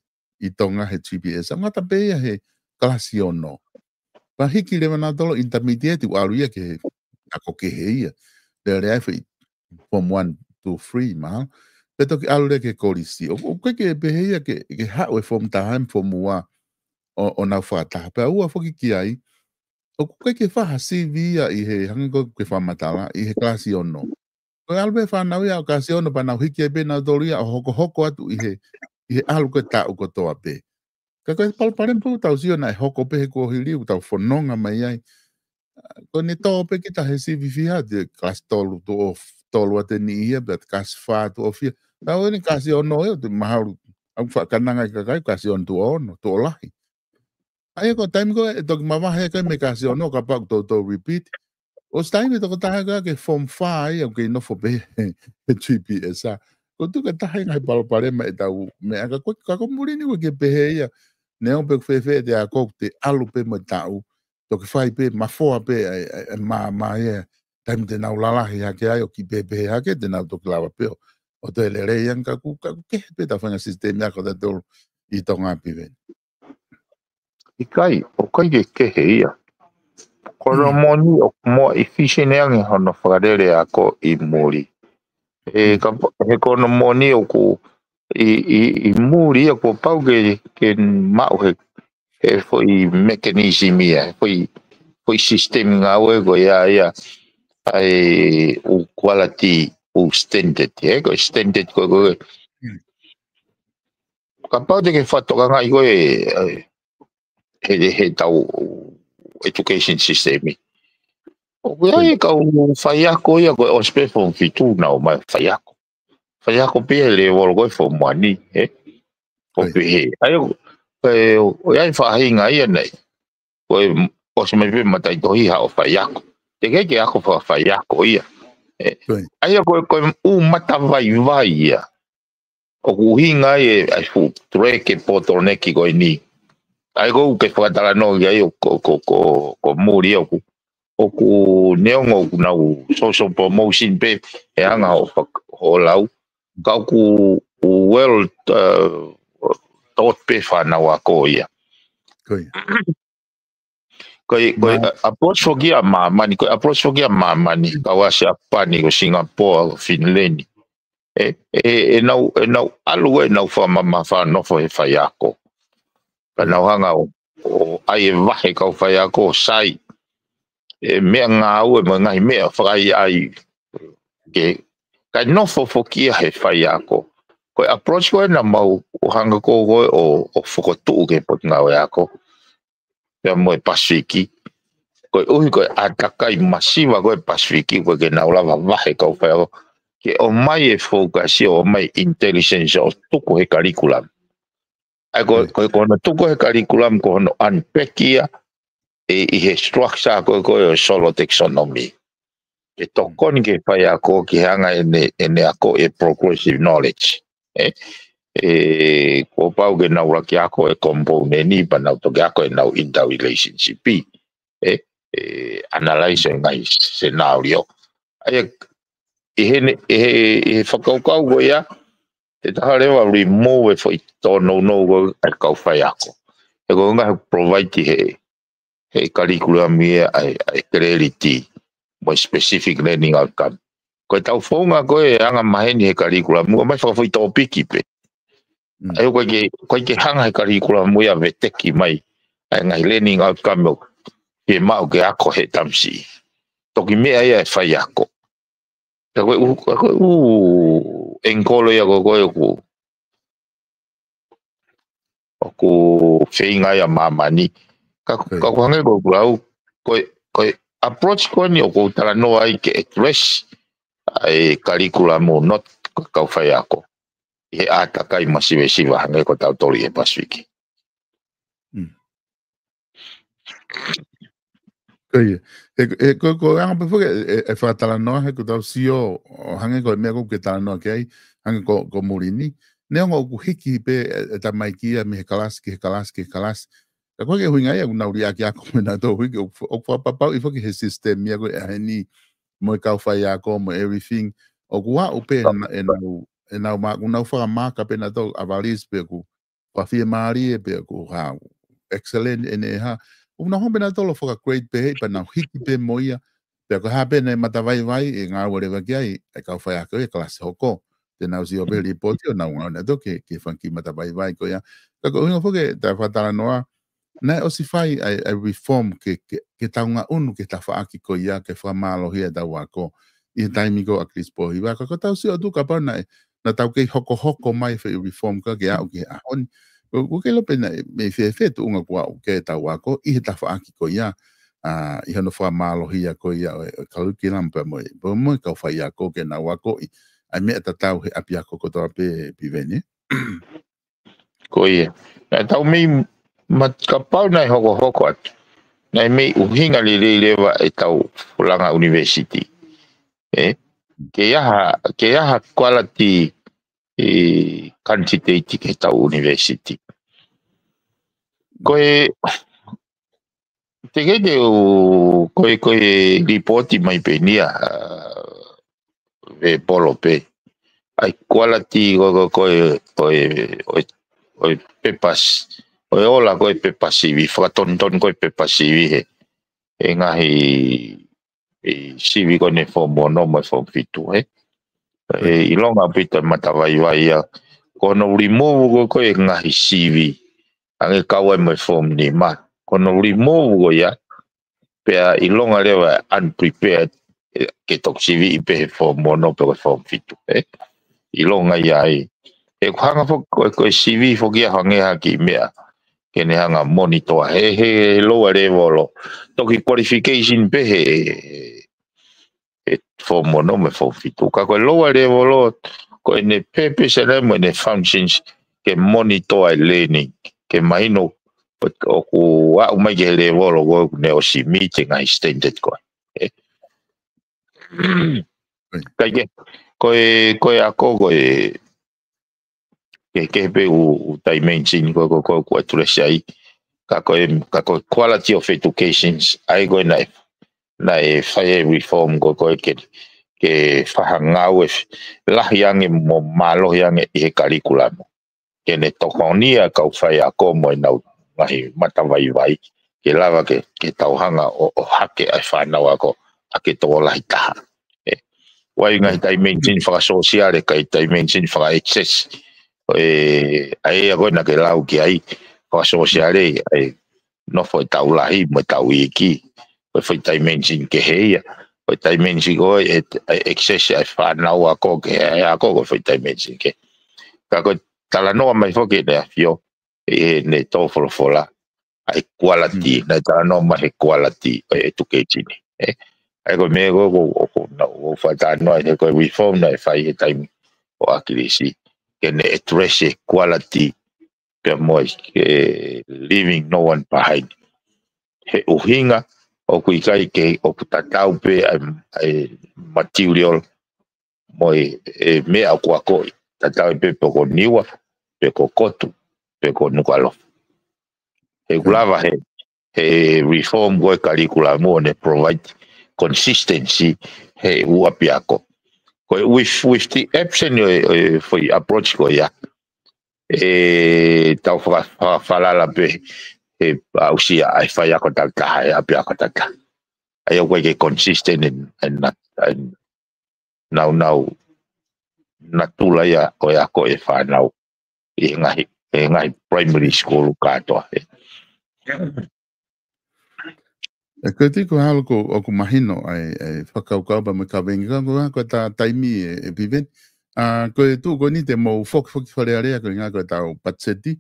ʻi Tonga he GPS. ʻOku ngata pē ia he kalasi ono. Pea hiki leva nautolu intermediate ʻo ʻalu ia ki he ako kehe ia. Lele ai foʻi form one, two, three, mahalo. Pea toki ʻalu leva ki he kolisi. ʻOku, ʻoku ʻikai ke pehē ia ke, ke haʻu e form taha mo e form ua ʻo, ʻo nau fakataha. Pea ua foki ki ai, ʻoku ʻikai ke fai ha sivi ia ʻi he hangē ko ē ʻoku ke fakamatala, ʻi he kalasi ono. Ko e ʻalu pē fānau ia ʻo kalasi ono pea nau hiki ai pē nautolu ia ʻo hokohoko atu ʻi he, ʻi he ʻalu ko ē taʻu kotoa pē. Ka ko e palopalema pē ʻoku tau sio naʻe hoko pē he kuohili ʻoku tau fononga mai ai. Ko ʻene tō pē kita he sivi fiha, te kalasi tolu tuʻo f-, tolu ʻa e niʻihi ia, pea kalasi fā tuʻo fiha. Tau eni kalasi ono ia, te mahalo, ʻoku fakananga ʻa e kakai, kalasi ono tuʻo ono, tuʻo lahi. ʻA ia ko e taimi ko ē ʻe toki mavahe ko ē mei he kalasi ono, kapau ʻoku toutou repeat. ʻOsi taimi tokotaha ko ē ke form five ia ʻoku kei nofo pē he GPS ʻa. ʻOku tuku e taha e ngaahi palopalema ʻetau meʻa ka ko, ka ko muli ni ʻoku ʻikai ke pehē ia. Neongo pe ʻoku fēfē ʻete ako ʻoku te ʻalu pē mo e taʻu. Toki fai pē, mafoa pē, ʻa e, ʻa e, ʻa e mā, mā ia. Taimi te nau lalahi hake ai ʻo kiʻi pehē hake, te nau toki lava pē ʻo, ʻo toe lelei ange ka ʻoku, ka ʻoku kehe pē ʻetau faʻahinga sisitemi ako ʻatautolu ʻi Tonga pē veni. ʻIkai, ʻoku ʻikai ke kehe ia. Ko hono moʻoni ʻoku mou efficient ange hono fakalele ako ʻi muli. ʻE, ka, he ko hono moʻoni ʻoku ʻi, ʻi, ʻi muli ia kuo pau ke, ke maʻu he, he foʻi mechanism ia, he foʻi, foʻi system ngāue ko ia ia. ʻA e ʻū quality, ʻū standard, he ko e standard ko ē, ko ē. Kapau te ke fakatokangaʻi ko ē, ʻe, he, he ʻetau education system ʻi. ʻOku ʻi ai e kau faiako ia ko ē ʻosi pē form fitu nau ō mai faiako. Faiako pē ia he lēvolo ko ē form one, ē? ʻOku pehē. ʻA ia, ʻoku, ʻe, ʻoku ʻi ai e faʻahinga ia nei. Ko e ʻosi mai pē mataʻitohi haʻo faiako. Teʻeki ke ako fakafaiako ia. ʻE, ʻa ia ko e, ko e ʻū matavaivai ia. ʻOku ʻuhinga ai e, ʻa e fuʻu tuʻu ke bottleneck ko eni. ʻA ia ko ē ʻoku ke fakatalanoa ki ai ʻo ko, ko, ko, ko muli ʻoku, ʻoku neongo ʻoku nau social promotion pē he anga hoʻo fak-, hoʻo lau. Ka ʻoku well, uh, tauhi pē fānau ako ia. Ko ia. Ko e, ko e, ʻa, approach foki ʻa māmani, ko e approach foki ʻa māmani, kau ʻa Siapani, ko Singapore, ko Finland. ʻE, ʻe, ʻenau, ʻenau ʻalu ʻenau fakamamafa nofo he faiako. Ka nau hanga ʻo, ʻo ʻai e vahe kau faiako ʻo sai. ʻE meʻangāue mo e ngaahi meʻa fakaʻaiʻai. Ke, kae nofo foki ia he faiako. Ko e approach ko ē naʻa mau ʻo hanga ko ē ʻo, ʻo fokotuʻu ki he Potungāue Ako. Pea mo e Pasifiki. Koeʻuhi ko e ʻātakai masiva ko ē Pasifiki, ʻoku ʻikai ke nau lava vahe kau faiako. Ke ʻomai e focus ia ʻo ʻomai intelligence ʻo tuku he curriculum. ʻA ia ko, ko, ko hono tuku he curriculum ko hono unpack ia ʻi, ʻi he structure ko ē, ko ē ʻo e solo taxonomy. ʻE tokoni ki he faiako ke hanga ʻene, ʻene ako e progressive knowledge. ʻE, ʻe, kuo pau ke nau lava ke ako e component ni pea nau toki ako ʻenau interrelationship. ʻE, ʻe, analyze e ngaahi scenario. ʻA ia, ʻi he, ʻi he, ʻi he fakakaukau ko ia, te ta hanga leva ʻo remove e foʻi tōnounou ko ē ʻa e kau faiako. He ko e ngaahi provide he, he kalikulamu ia ʻa e, ʻa e clarity mo e specific learning outcome. Ko e tau founga ko e anga maheni he kalikulamu, ʻomai fakafoʻi tōpiki pē. ʻA ia ʻoku ʻikai ke, ʻoku ʻikai ke hanga he kalikulamu ia ʻo veteki mai ʻa e ngaahi learning outcome ʻoku fiemaʻu ke ako he tamasiʻi. Toki meʻa ia ʻe faiako. Ka ko e ʻū, ka ko e ʻū angle ia ko ē ʻoku, ʻoku feinga ia ʻa māmani. Ka, ka ʻoku hangē ko ʻeku lau, ko e, ko e approach ko eni ʻoku ou talanoa ai ke address ʻa e kalikulamu, not ko e kau faiako. ʻI he ʻātakai masivesiva hangē ko tautolu ʻi he Pasifiki. Ko ia. He, he ko, ko e anga pē foki e, e, e fakatalanoa he ko tau sio, ʻo hangē ko e meʻa ko ē ʻoku ke talanoa ki ai, hangē ko, ko muli ni. Neongo ʻoku hiki pē e, e tamaiki ia mei he kalasi ki he kalasi ki he kalasi. Ka ko e ʻuhinga ia ʻoku nau liʻaki ako mo ʻenau tō hiki, ʻoku, ʻoku fakapapauʻi foki he system ia ko ē ʻa heni mo e kau faiako mo everything. ʻOku aʻu pē ʻenau, ʻenau, ʻenau mā, ʻoku nau fakamaaka pē ʻenau tō avalis pē ʻoku fakafiemālie pē ʻoku hā, excellent ʻene ʻe hā. ʻOku nau hanga pē ʻenau tō ʻo fakagrade pē hei pea nau hiki pē mo ia. Pea ko e hā pē ʻenau matavaivai ʻe ngāue leva ki ai, ʻa e kau faiako ia kalasi hoko. Te nau sio pē lipoti ʻo nau ngāue ʻenau tō ke, ke fanga kiʻi matavaivai ko ia. Ka ko e ʻuhinga foki e tau fakatalanoa, naʻe ʻosi fai ʻa e, ʻa e reform ke, ke, ke tau ngaʻunu ki he tafaʻaki ko ia ke fakamālohia ʻetau ako. ʻI he taimi ko ē ʻa ʻAkilisi Pōhiva, ka ko tau sio atu kapau naʻe, naʻa tau kei hokohoko mai foʻi reform ko ē ke aʻu ki he ʻaho ni. ʻOku, ʻoku kei lau pē naʻe mei fēfē tuʻunga kuo aʻu ki ai ʻetau ako ʻi he tafaʻaki ko ia, ʻa, ʻi hono fakamālohia ko ia ʻo e, ʻo e curriculum pea mo e, pea mo e kau faiako ke nau akoʻi ʻa e meʻa tatau he ʻapiako kotoa pē, Piveni. Ko ia. Naʻa tau mei ma-, kapau naʻe hokohoko atu, naʻe mei ʻuhinga lelei leva ʻetau langa ʻunivēsiti. ʻE? Ke ʻi ai ha, ke ʻi ai ha quality ʻi he candidate ki heʻetau ʻunivēsiti. Ko e, te ke te u, ko e, ko e lipoti mai pē eni ia, ʻa, ʻe polo pē. ʻA e quality ko, ko, ko e, ko e, ʻo e, ʻo e pepa sivi, ʻo e ola ko e pepa sivi, fakatonutonu ko e pepa sivi he, he ngaahi, ʻe sivi ko eni form ono mo e form fitu, ē. ʻE, ʻilonga ʻaupito e matavaivai ia. Ko hono remove ko, ko e ngaahi sivi. Hangē kau ai mo e form nima. Ko hono remove ko ia, pea ʻilonga leva unprepared, ʻe, ke toki siviʻi pē he form ono pe ko e form fitu, ē. ʻIlonga ia ai. ʻE, ʻoku hanga foki, ko, ko e sivi foki ia hangē ha kiʻi meʻa ke ne hanga monitor he, he lower level ʻo toki qualification pē he, he form ono mo e form fitu. Ka ko e lower level ʻo, ko ʻene purpose ʻana mo ʻene functions ke monitor e learning, ke mahino ʻo, ʻoku aʻu mai ki he level ʻo ko ē ʻoku ne ʻosi meet e ngaahi standard ko ē. ʻE. ʻIkai ke, ko e, ko e ako, ko e, ke, ke pē ʻū, ʻū dimension ko, ko, ko, ko address ai. Ka ko e, ka ko e quality of educations, ʻa ia ko ē naʻe, naʻe fai e reform ko, ko e ke, ke fakangāue lahi ange mo mālohi ange ʻi he curriculum. Ke ne tokonia kau faiako mo ʻenau ngaahi matavaivai. Ke lava ke, ke tau hanga ʻo, ʻo hake ʻa e fānau ako ʻa e tokolahi taha. ʻE, ʻoku ʻi ai ngaahi dimension fakasōsiale, kae dimension faka-access. ʻE, ʻa ia ko ē naʻa ke lau ki ai, fakasōsiale, ʻa e nofo ʻetau lahi mo ʻetau iiki. Ko e foʻi dimension kehe ia. Ko e dimension ko ē, ʻe, ʻe access ʻa e fānau ako ki he ako, ko e foʻi dimension kehe. Ka ko e talanoa mai foki ʻEne ʻAfio, ʻi heʻene tō folofola, ʻa e quality, naʻe talanoa mai he quality ʻo e education. ʻE, ʻa ia ko e meʻa ko, ko, ko, ko, naʻa ku fakatalanoa he ko e reform naʻe fai he taimi ʻo ʻAkilisi. Ke ne address e quality, pea mo e, e leaving no one behind. He ʻuhinga, ʻoku ʻikai ke, ʻoku tatau pē ʻa e, ʻa e material mo e, e meʻa ʻoku akoʻi. Tatau ai pē pe ko Niua, pe ko Kotu, pe ko Nukuʻalofa. He ʻoku lava he, he reform ko e curriculum ʻo ne provide consistency he ʻū ʻapiako. Ko e with, with the absence ʻo e, ʻo e foʻi approach ko ia, ʻe tau faka-, fakafalala pē he aʻusia ʻa e faiako takitaha, ʻa e ʻapiako takitaha. ʻA ia ʻoku ʻikai ke consistent ʻa e, ʻa e nat-, ʻa e naunau natula ia ʻo e ako ʻa e fānau ʻi he ngaahi, ʻi he ngaahi primary school kātoa. ʻE, ko e tiko halo ko ʻoku mahino ʻa e, ʻa e fakakaukau pea mo e kavenga ko ē ko e tā taimi ē, ē Piveni. ʻA, ko e tuʻu ko eni te mou fokifoki Fale Alea ko e ngaahi ko e tau patiseti.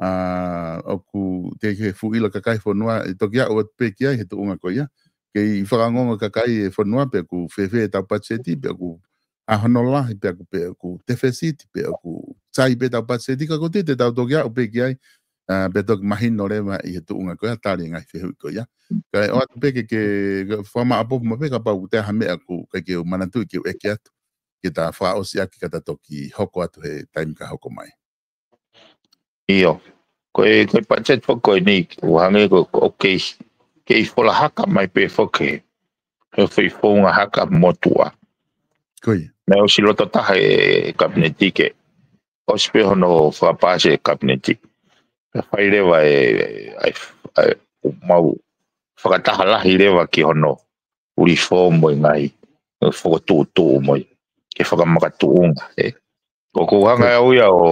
ʻA, ʻoku te ke fuʻu ʻilo kakai fonua, ʻe toki aʻu atu pē ki ai he tuʻunga ko ia. Kei fakaongoongo kakai e fonua pe ʻoku fēfē e tau patiseti, pe ʻoku ʻa hono lahi, pe ʻoku, pe ʻoku tefesiti, pe ʻoku sai pē tau patiseti, ka ko e tite tau toki aʻu pē ki ai, ʻa, pe toki mahino leva ʻi he tuʻunga ko ia, tali e ngaahi fehuʻi ko ia. Kae ʻoatu pē ke, ke, ke fakamaʻopoʻopo mai pē kapau ʻoku toe ʻi ai ha meʻa ʻoku ʻikai ke u manatuʻi ke u ʻeke atu, ke ta fakaʻosi ʻaki ka ta toki hoko atu he taimi ka hoko mai. ʻIo, ko e, ko e patiseti foki ko eni, ʻoku hangē ko, ko, ʻoku kei, kei fola haka mai pē foki he foʻi founga haka motuʻa. Ko ia. Naʻe ʻosi loto taha e kapineti ke ʻosi pē hono fakapaasi e kapineti. Pea fai leva e, e, e, e, mau fakataha lahi leva ki hono ʻuli fō mo e ngaahi, e fokotuʻutuʻu mo e, ke fakamakatuʻunga, ē. ʻOku ou hanga ʻe au ia ʻo,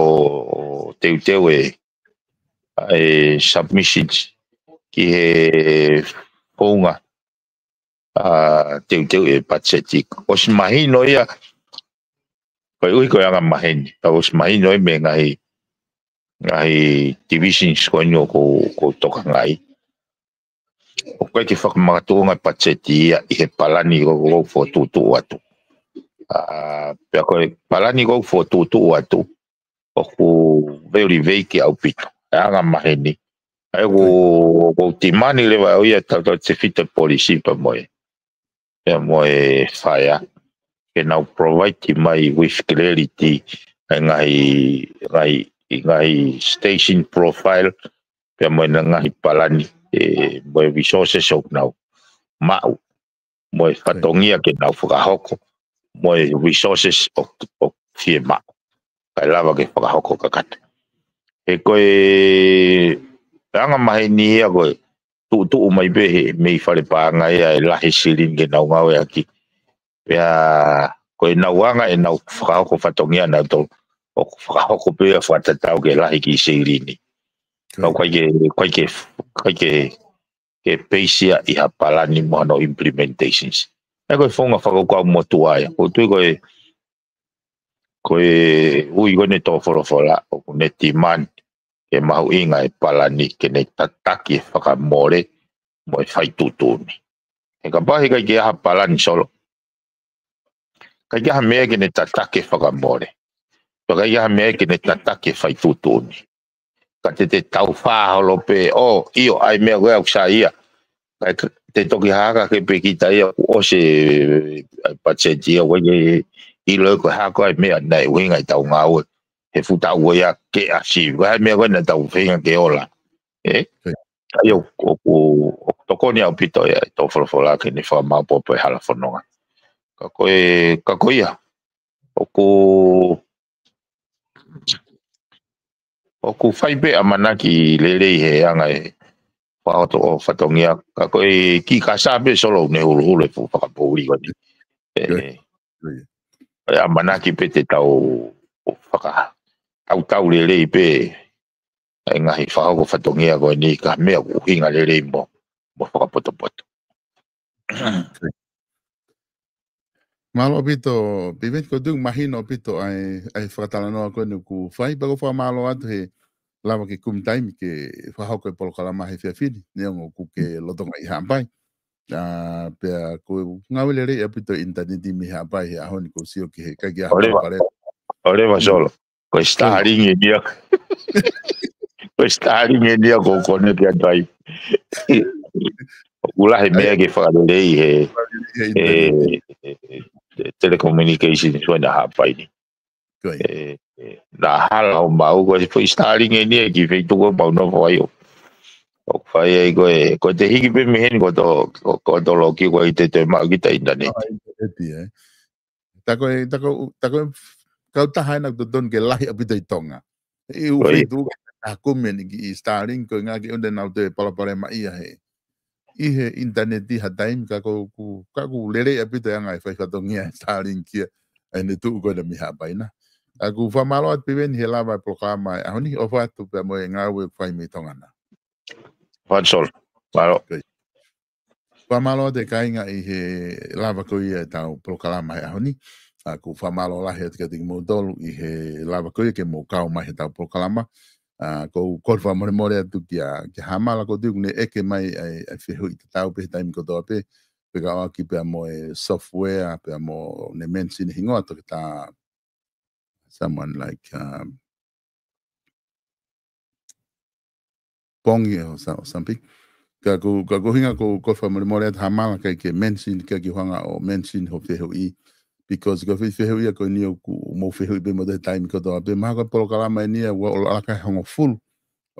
ʻo teuteu e, e submissions ki he founga, ʻa, teuteu e patiseti. ʻOsi mahino ia, ko e ʻuhi ko e anga maheni. Ka ʻosi mahino ia mei he ngaahi, ngaahi divisions ko eni ʻoku ou, ʻoku ou tokangaʻi. ʻOku ʻikai ke fakamakatuʻunga e patiseti ia ʻi he palani ʻoku ou fokotuʻutuʻu atu. ʻA, pea ko e palani ʻoku ou fokotuʻutuʻu atu, ʻoku very vague ʻaupito. ʻE anga maheni. ʻA ia ʻoku, ʻoku ou timani leva ʻe au ia tautefito e policy pea mo e, pea mo e fire. Ke nau provide mai with clarity e ngaahi, ngaahi, ngaahi station profile, pea mo e ngaahi palani, ʻe, mo e resources ʻoku nau maʻu, mo e fatongia ke nau fakahoko, mo e resources ʻoku, ʻoku fiemaʻu. Kae lava ke fakahoko kakata. He ko e anga maheni ia ko e tuʻutuʻu mai pē he mei fale paʻanga ia e lahi silini ke nau ngāueʻaki. Pea ko e nau anga ʻenau fakahoko fatongia nau tō, ʻoku fakahoko pē ia fakatatau ki he lahi kiʻi silini. Ka ʻoku ʻikai ke, ʻikai ke, ʻikai ke, ke peisi ia ʻi ha palani mo hono implementations. ʻA ia ko e founga fakakaukau motuʻa ia. ʻOku ou tui ko e, ko e ui ko eni tō folofola, ʻoku ne timani ke mahuʻinga e palani ke ne tataki e fakamole mo e fai tuʻutuʻuni. He kapau he ʻikai ke ʻi ai ha palani Solo, ʻikai ke ʻi ai ha meʻa ke ne tataki e fakamole. Pea ʻikai ke ʻi ai ha meʻa ke ne tataki e fai tuʻutuʻuni. Ka te te tau fā holo pē, ʻo, ʻio, ʻa e meʻa ko ē ʻoku sai ia. Kae te toki haka ke pē kita ia ʻoku ʻosi e, e patiseti ia, ʻoku ʻikai ke ʻilo ko e hā ko ā e meʻa naʻe ʻuhinga ʻetau ngāue. He fuʻu taʻu ko ia ke ʻasi, ko e hā e meʻa ko ē naʻa tau feinga ke ola. Ē? ʻA ia ʻoku, ʻoku, ʻoku tokoni ʻaupito ia e tō folofola ke ne fakamaʻopoʻopo e hala fononga. Ka ko e, ka ko ia, ʻoku, ʻoku fai pē ʻamanaki lelei he anga e fakahoto ʻo fatongia, ka ko e kiʻi kasa pē Solo ʻoku ne huluhulu e fuʻu fakapoʻuli ko eni. ʻE, ʻe ʻamanaki pē te tau fakatautau lelei pē e ngaahi fakahoko fatongia ko eni ka meʻa ʻoku ʻuhinga lelei mo, mo fakapotopoto. Mālō ʻaupito, Piveni, ʻoku ou tui ʻoku mahino ʻaupito ʻa e, ʻa e fakatalanoa ko eni ʻoku fai, pea ʻoku ou fakamālō atu he lava ke kumi taimi ke fakahoko e polokalama he efiafi ni, neongo ʻoku ke lolotonga ʻi Haʻapai. ʻA, pea ʻoku ngāue lelei ʻaupito e ʻinitaneti mei Haʻapai he ʻaho ni, ʻoku ou sio ki he ʻikai ke ʻi ai ha pale. ʻOleva Solo. Ko e Starlink eni ia. Ko e Starlink eni ia ʻoku ou connect atu ai. ʻOku lahi e meʻa ke fakaleleiʻi he, he, he telecommunication ko ena Haʻapai ni. ʻE, ʻe, naʻa hala ʻo maʻu ko e foʻi Starlink eni ia ki he feituʻu ʻoku mau nofo ai ʻo. ʻOku fai ai ko e, ko e te hiki pē mei heni ko e tō, ko, ko e tō loki ko e te te maʻu ki he ʻinitaneti. ʻIntaneti, ē. Ta ko e, ta ko, ta ko e kautaha ena ʻoku totonu ke lahi ʻaupito ʻi Tonga. ʻI he ʻū feituʻu ka takumi eni ki he Starlink, ko e ʻuhinga ke ʻoua te nau toe palopalemaʻi ia he ʻi he ʻinitaneti ha taimi, ka ʻoku, ka ʻoku lelei ʻaupito e anga e fai fatongia e Starlink ia, ʻa ʻene tuʻu ko ena mei Haʻapai na. ʻOku fakamālō atu Piveni he lava e polokalama e ʻaho ni, ʻofa atu pea mo e ngāue ʻoku fai mei Tonga na. Fatsol. Mālō. Fakamālō atu e kāinga ʻi he lava ko ia e tau polokalama he ʻaho ni. ʻOku fakamālō lahi atu kiate kimoutolu ʻi he lava ko ia ke mou kau mai he tau polokalama. ʻA, ʻoku ou kole fakamolemole atu kia, kia Hamala, ʻoku ou tui ʻoku ne ʻeke mai ʻa e, ʻa e fehuʻi tatau pē he taimi kotoa pē, fekauʻaki pea mo e software, pea mo ʻene mention hingoa Toketā someone like, um, Pongi or so-, or something. Ka ʻoku, ka ʻoku ou ʻuhinga ʻoku ou kole fakamolemole atu Hamala, ʻikai ke mention, ʻikai ke u hanga ʻo mention hoʻo fehuʻi. Because ko e fehuʻi ia ko eni ʻoku mou fehuʻi pē mo e taimi kotoa pē. Mahalo ko e polokalama eni ia ʻoku ʻalu ʻo laka he hongofulu.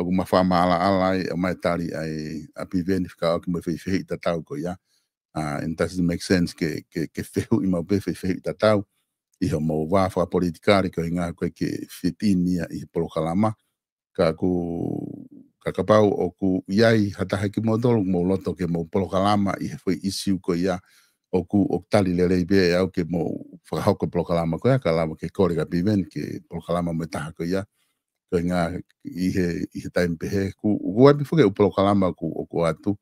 ʻOku ma fakamaʻalaʻala ai ʻo ʻomai e tali ʻa e, ʻa Piveni fekauʻaki mo e fehuʻi tatau ko ia. ʻA, and doesn't make sense ke, ke, ke fehuʻi maʻu pē fehuʻi tatau ʻi hoʻomou vā fakapolitikale, ko e ʻuhinga ʻoku ʻikai ke fit in ia ʻi he polokalama. Ka ʻoku, ka kapau ʻoku ʻi ai ha taha kimoutolu ʻoku mou loto ke mou polokalama ʻi he foʻi issue ko ia, ʻoku, ʻoku tali lelei pē ʻe au ke mou fakahoko e polokalama ko ia, ka lava ke kole kia Piveni ke polokalama mo e taha ko ia. Ko e ʻuhinga ʻi he, ʻi he taimi pehē, ʻoku, ʻoku ʻi ai pē foki e ʻū polokalama ʻoku, ʻoku ʻoatu,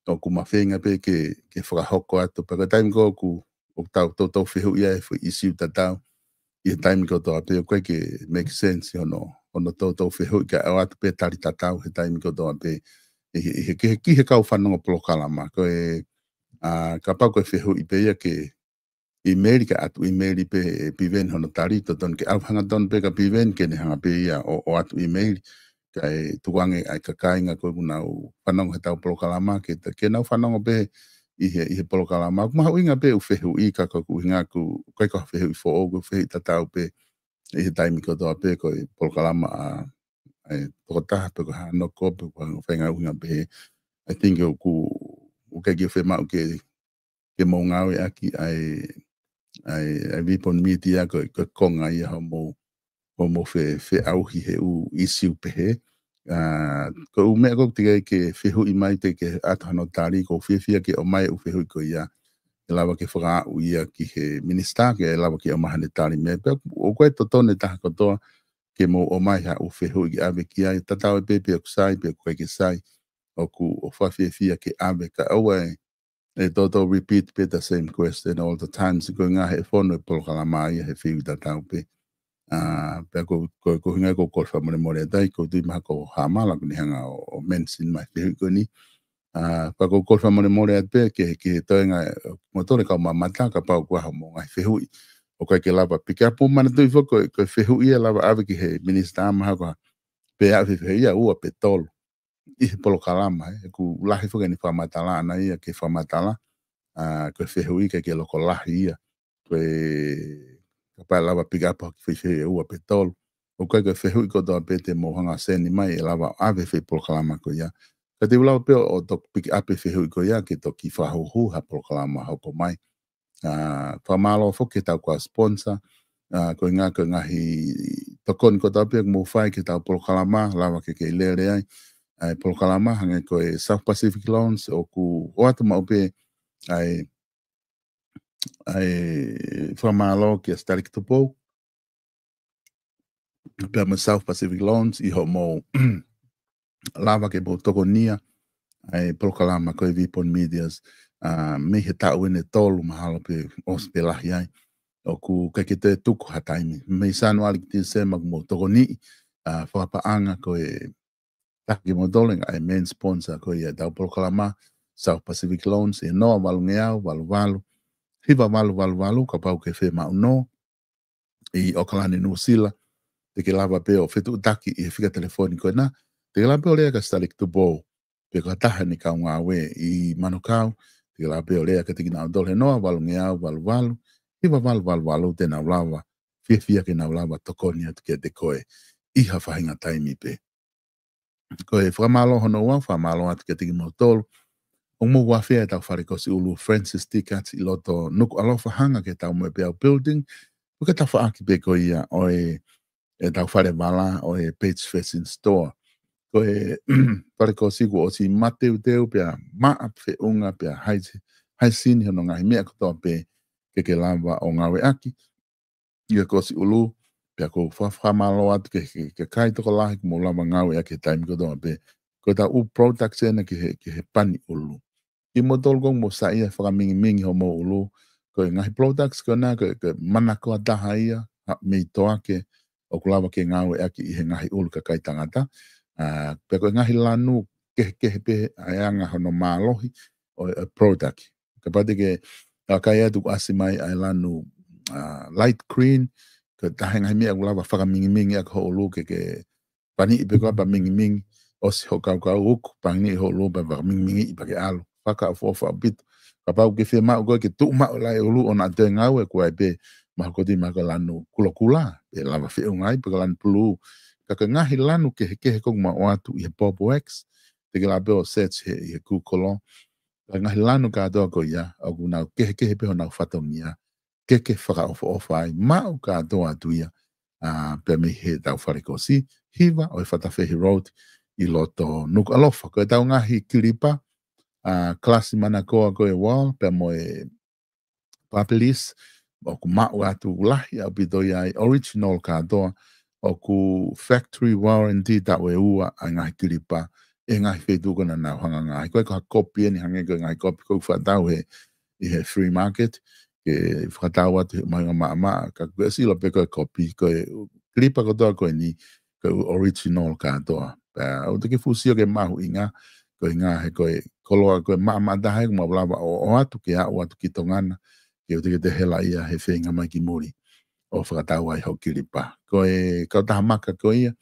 ʻoku ma feinga pē ke, ke fakahoko atu. Pea ko e taimi ko ē ʻoku, ʻoku tau toutou fehuʻi ai e foʻi issue tatau ʻi he taimi kotoa pē, ʻoku ʻikai ke make sense hono, hono toutou fehuʻi kae ʻoatu pē tali tatau he taimi kotoa pē ʻi he, ʻi he, ki he, ki he kau fanongo polokalama. Ko e, ʻa, kapau ko e fehuʻi pē ia ke email, kae ʻatu email pē ʻe Piveni hono tali, totonu ke ʻalu hangatonu pē kia Piveni ke ne hanga pē ia ʻo, ʻo ʻatu email. Kae tukuange ai e kāinga ko ē ʻoku nau fanongo he tau polokalama, ke ta-, ke nau fanongo pē ʻi he, ʻi he polokalama. ʻOku mahuʻinga pē e ʻū fehuʻi, ka ko e ʻuhinga ʻoku ʻikai ko ha fehuʻi foʻou, ko e fehuʻi tatau pē ʻi he taimi kotoa pē ko e polokalama ʻa, ʻa e tokotaha pe ko hano ko pe ko ha faʻahinga ʻuhinga pē. I think ʻoku, ʻoku ʻikai ke fiemaʻu ke ke mou ngāueʻaki ʻa e, ʻa e, ʻa e Vipon Media ko e, ko e konga ia hoʻomou, hoʻomou fe-, feʻauhi he ʻū issue pehē. ʻA, ko e ʻū meʻa ko ē teʻeki ai ke fehuʻi mai, teʻeki ke ʻatu hano tali, ʻoku ou fiefia ke ʻomai e ʻū fehuʻi ko ia. ʻE lava ke fakaaʻu ia ki he minisitā ke lava ke ʻomai haʻane tali mei ai. Pea ʻoku ʻikai totonu e taha kotoa ke mou ʻomai ha ʻū fehuʻi ke ʻave ki ai. Tatau ai pē pe ʻoku sai, pe ʻoku ʻikai ke sai. ʻOku ou fakafiefia ke ʻave, kae ʻoua ʻe ʻe toutou repeat pē the same question all the time. Sio, ko e ʻuhinga he fonu e polokalama ia he fehuʻi tatau pē. ʻA, pea ko, ko, ko e ʻuhinga ia ʻoku ou kole fakamolemole atu ai, ʻoku ou tui mahalo ko Hamala ʻoku ne hanga ʻo, ʻo mention mai e fehuʻi ko eni. ʻA, pea ʻoku ou kole fakamolemole atu pē ki he, ki he toenga ʻo kimoutolu e kau mamata, kapau ʻoku ʻi ai haʻamou ngaahi fehuʻi ʻoku ʻikai ke lava pick up. Manatuʻi foki ko e, ko e fehuʻi ia ʻe lava ʻave ki he minisitā mahalo ko ha, pe ʻave e fehuʻi ia ʻe ua pe tolu ʻi he polokalama, ē. ʻOku lahi foki ʻene fakamatala ʻana ia ke fakamatala, ʻa, ko e fehuʻi ʻikai ke loko lahi ia. Ko e, kapau ʻe lava pick up ha kiʻi fehuʻi ʻe ua pe tolu. ʻOku ʻikai ko e fehuʻi kotoa pē te mou hanga ʻo send mai ʻe lava ʻo ʻave he foʻi polokalama ko ia. Ka te u lava pē ʻo toki pick up e fehuʻi ko ia ke toki fakahūhū ha polokalama hoko mai. ʻA, fakamālō foki ki he tau kau sponsor, ʻa, ko e ʻuhinga ko e ngaahi tokoni kotoa pē ʻoku mou fai ki he tau polokalama, lava ke kei lele ai ʻa e polokalama, hangē ko e South Pacific Loans, ʻoku ʻoatu maʻu pē ʻa e, ʻa e fakamālō kia Staliki Tupou, pea mo South Pacific Loans ʻi hoʻomou lava ke mou tokonia ʻa e polokalama ko e Vipon Medias, ʻa, mei he taʻu eni ʻe tolu mahalo pe ʻosi pe lahi ai. ʻOku ʻikai ke toe tuku ha taimi. Mei Sānuali ki Tīsema ʻoku mou tokoniʻi, ʻa, fakapaʻanga ko e taha kimoutolu ʻa e main sponsor ko ia ʻetau polokalama, South Pacific Loans, ʻi he noa valungeau, valu valu, hiva valu valu valu, kapau ʻoku ke fiemaʻu nō ʻi ʻAokalani, Nuʻusila, te ke lava pē ʻo fetuʻutaki ʻi he fika telefoni ko ena, te ke lava pē ʻo lea kia Staliki Tupou, pe ko ha taha ʻene kau ngāue ʻi Manukau, te ke lava pē ʻo lea kiate kinautolu he noa valungeau, valu valu, hiva valu valu valu, te nau lava, fiefia ke nau lava tokoni atu kiate koe ʻi ha faʻahinga taimi pē. Ko e fakamālō hono ua, fakamālō atu kiate kimoutolu ʻoku mou ʻafea ʻi he tau fale ko Siʻulu Francis Tickets ʻi loto Nukuʻalofa, hanga ki he tau Moepeau Building, ʻo ka tafaʻaki pē ko ia ʻo e, ʻetau fale vala ʻo e Page Fashion Store. Ko e fale kōsi kuo ʻosi mateuteu pea maʻa feʻunga pea hai, hai sini hono ngaahi meʻa kotoa pē ke ke lava ʻo ngāueʻaki. ʻIo, kōsi ʻulu, pea ʻoku ou fakamālō atu ki he, ki he kakai tokolahi kuo mou lava ngāueʻaki he taimi kotoa pē. Ko ʻetau ʻū products ena ki he, ki he pani ʻulu. Kimoutolu ʻoku mou saiʻia fakamingimingi homou ʻulu. Ko e ngaahi products ko ena, ko e, ko e manakoa taha ia, ha, mei Toake, ʻoku lava ke ngāueʻaki ʻi he ngaahi ʻulu kakai tangata. ʻA, pea ko e ngaahi lanu kehekehe pē ʻa e anga hono mālohi ʻo e, ʻo e product. Kapau te ke ʻakai atu ʻasi mai ʻa e lanu, ʻa, light green, ko e taha e ngaahi meʻa ʻoku lava fakamingimingi ʻaki hoʻo ʻulu ke, ke paniʻi pē koā pea mingimingi, ʻosi hoʻo kaukau uku, paniʻi hoʻo ʻulu pea fakamingimingi pea ke ʻalu. Fakaʻofoʻofa ʻaupito. Kapau ʻoku ke fiemaʻu koe ke tuʻu maʻu e laʻi ʻulu ʻo na toe ngāue, ʻoku ʻi ai pē mahalo ko e tuʻu maʻu ko e lanu kulokula, ʻe lava feʻunga ai, pe ko e lanu pulū. Ka ko e ngaahi lanu kehekehe ko ē ʻoku mau ʻoatu ʻi he Purple X, te ke lava pē ʻo search he, ʻi he Google. Ka ko e ngaahi lanu kātoa ko ia, ʻoku nau kehekehe pē honau fatongia, ke ke fakaʻofoʻofa ai, maʻu kātoa atu ia, ʻa, pea mei heʻetau fale kōsi, hiva ʻo e Fatafehi Road ʻi loto Nukuʻalofa. Ko ʻetau ngaahi kilipa, ʻa, kalasi manakoa ko e Wahl, pea mo e Babyliss, ʻoku maʻu atu lahi ʻaupito ia ai, original kātoa, ʻoku factory warranty taʻu ʻe ua ʻa e ngaahi kilipa, ʻi he ngaahi feituʻu ko ē naʻa nau hanga ngāueʻaki. ʻOku ʻikai ko ha kopi eni hangē ko e ngaahi kopi ʻoku fakatau he, ʻi he flea market, ke fakatau atu he mahinga maʻamaʻa, ka ko e sila pē ko e kopi, ko e kilipa kotoa ko eni, ko e original kātoa. Pea ʻoku te ke fuʻu sio ki he mahuʻinga, ko e ʻuhinga he ko e koloa ko e maʻamaʻa taha ia ʻoku mau lava ʻo, ʻoatu ke aʻu atu ki Tonga na, ke ʻoua te ke toe hela ia he feinga mai ki muli ʻo fakatau ai hoʻo kilipa. Ko e kautaha maka ko ia,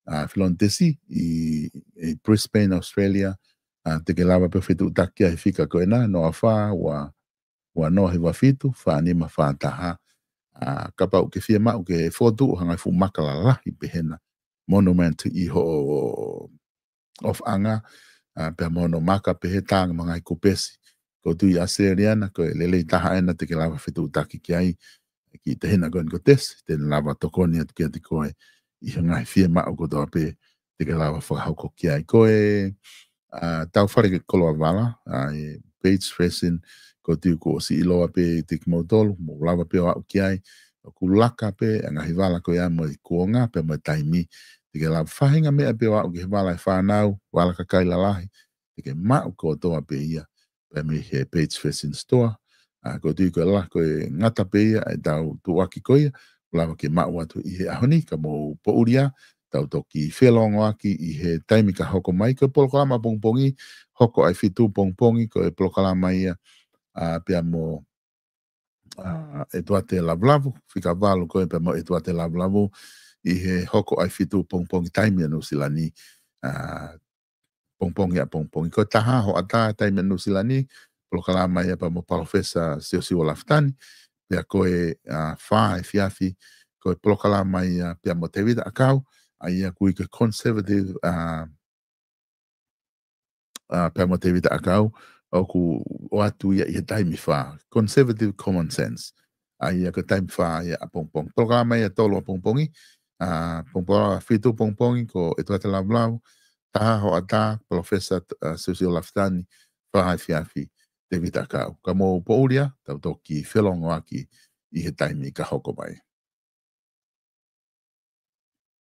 ʻa, Filoni Tesi ʻi, ʻi Brisbane, Australia, ʻa, te ke lava pē ʻo fetuʻutaki ai he fika ko ena, noa fā, ua, ua noa hiva fitu, fā nima fā taha. ʻA, kapau ʻoku ke fiemaʻu ke fotu ʻo hanga ʻi he fuʻu maka lalahi pehē na, monument ʻi hoʻo ʻofaʻanga, ʻa, pea mo hono maka pehē, taʻanga mo e ngaahi kupesi. ʻOku ou tui ʻAositelēlia na, ko e lelei taha ena te ke lava fetuʻutaki ki ai, ki he tehina ko eni ko Tesi, te ne lava tokoni atu kiate koe ʻi he ngaahi fiemaʻu kotoa pē te ke lava fakahoko ki ai. Ko e, ʻa, ʻetau fale koloa vala, ʻa, ʻi he Page Fashion, ʻoku ou tui kuo ʻosi ʻiloa pē ʻe kimoutolu, mou lava pē ʻo aʻu ki ai, ʻoku laka pē ʻa e ngaahi vala ko ia mo e kuonga pea mo e taimi, te ke lava faʻahinga meʻa pē ʻo aʻu ki he vala ʻa e fānau, vala kakai lalahi, te ke maʻu kotoa pē ia, pea mei he Page Fashion Store. ʻA, ʻoku ou tui ko e la, ko e ngata pē ia ʻetau tuʻuaki ko ia, lava ke maʻu atu ʻi he ʻaho ni, ka mou poʻuli ā, tau toki felōngoaki ʻi he taimi ka hoko mai. Ko e polokalama pongipongi, hoko ʻa e fitu pongipongi, ko e polokalama ia, ʻa, pea mo, ʻa, ʻEtuate Lavulavu, fika valu ko ē pea mo ʻEtuate Lavulavu, ʻi he hoko ʻa e fitu pongipongi taimi ʻa Nuʻusila ni, ʻa, pongipongi ʻa pongipongi. Ko e taha hoʻatā taimi ʻa Nuʻusila ni, polokalama ia pea mo Palōfesa Siosiua Lafitani, pea ko e, ʻa, fā efiafi, ko e polokalama ia pea mo Tevita ʻAkau, ʻa ia ʻoku ui ko e Conservative, ʻa, ʻa, pea mo Tevita ʻAkau, ʻoku ʻoatu ia ʻi he taimi fā, Conservative Common Sense. ʻA ia ko e taimi fā ia ʻa pongipongi. Polokalama ia tolu ʻa pongipongi, ʻa, polokalama fitu pongipongi ko ʻEtuate Lavulavu, taha hoʻatā, Palōfesa, ʻa, Siosiua Lafitani, fā efiafi, Tevita ʻAkau. Ka mou poʻuli ā, tau toki felōngoaki ʻi he taimi ka hoko mai.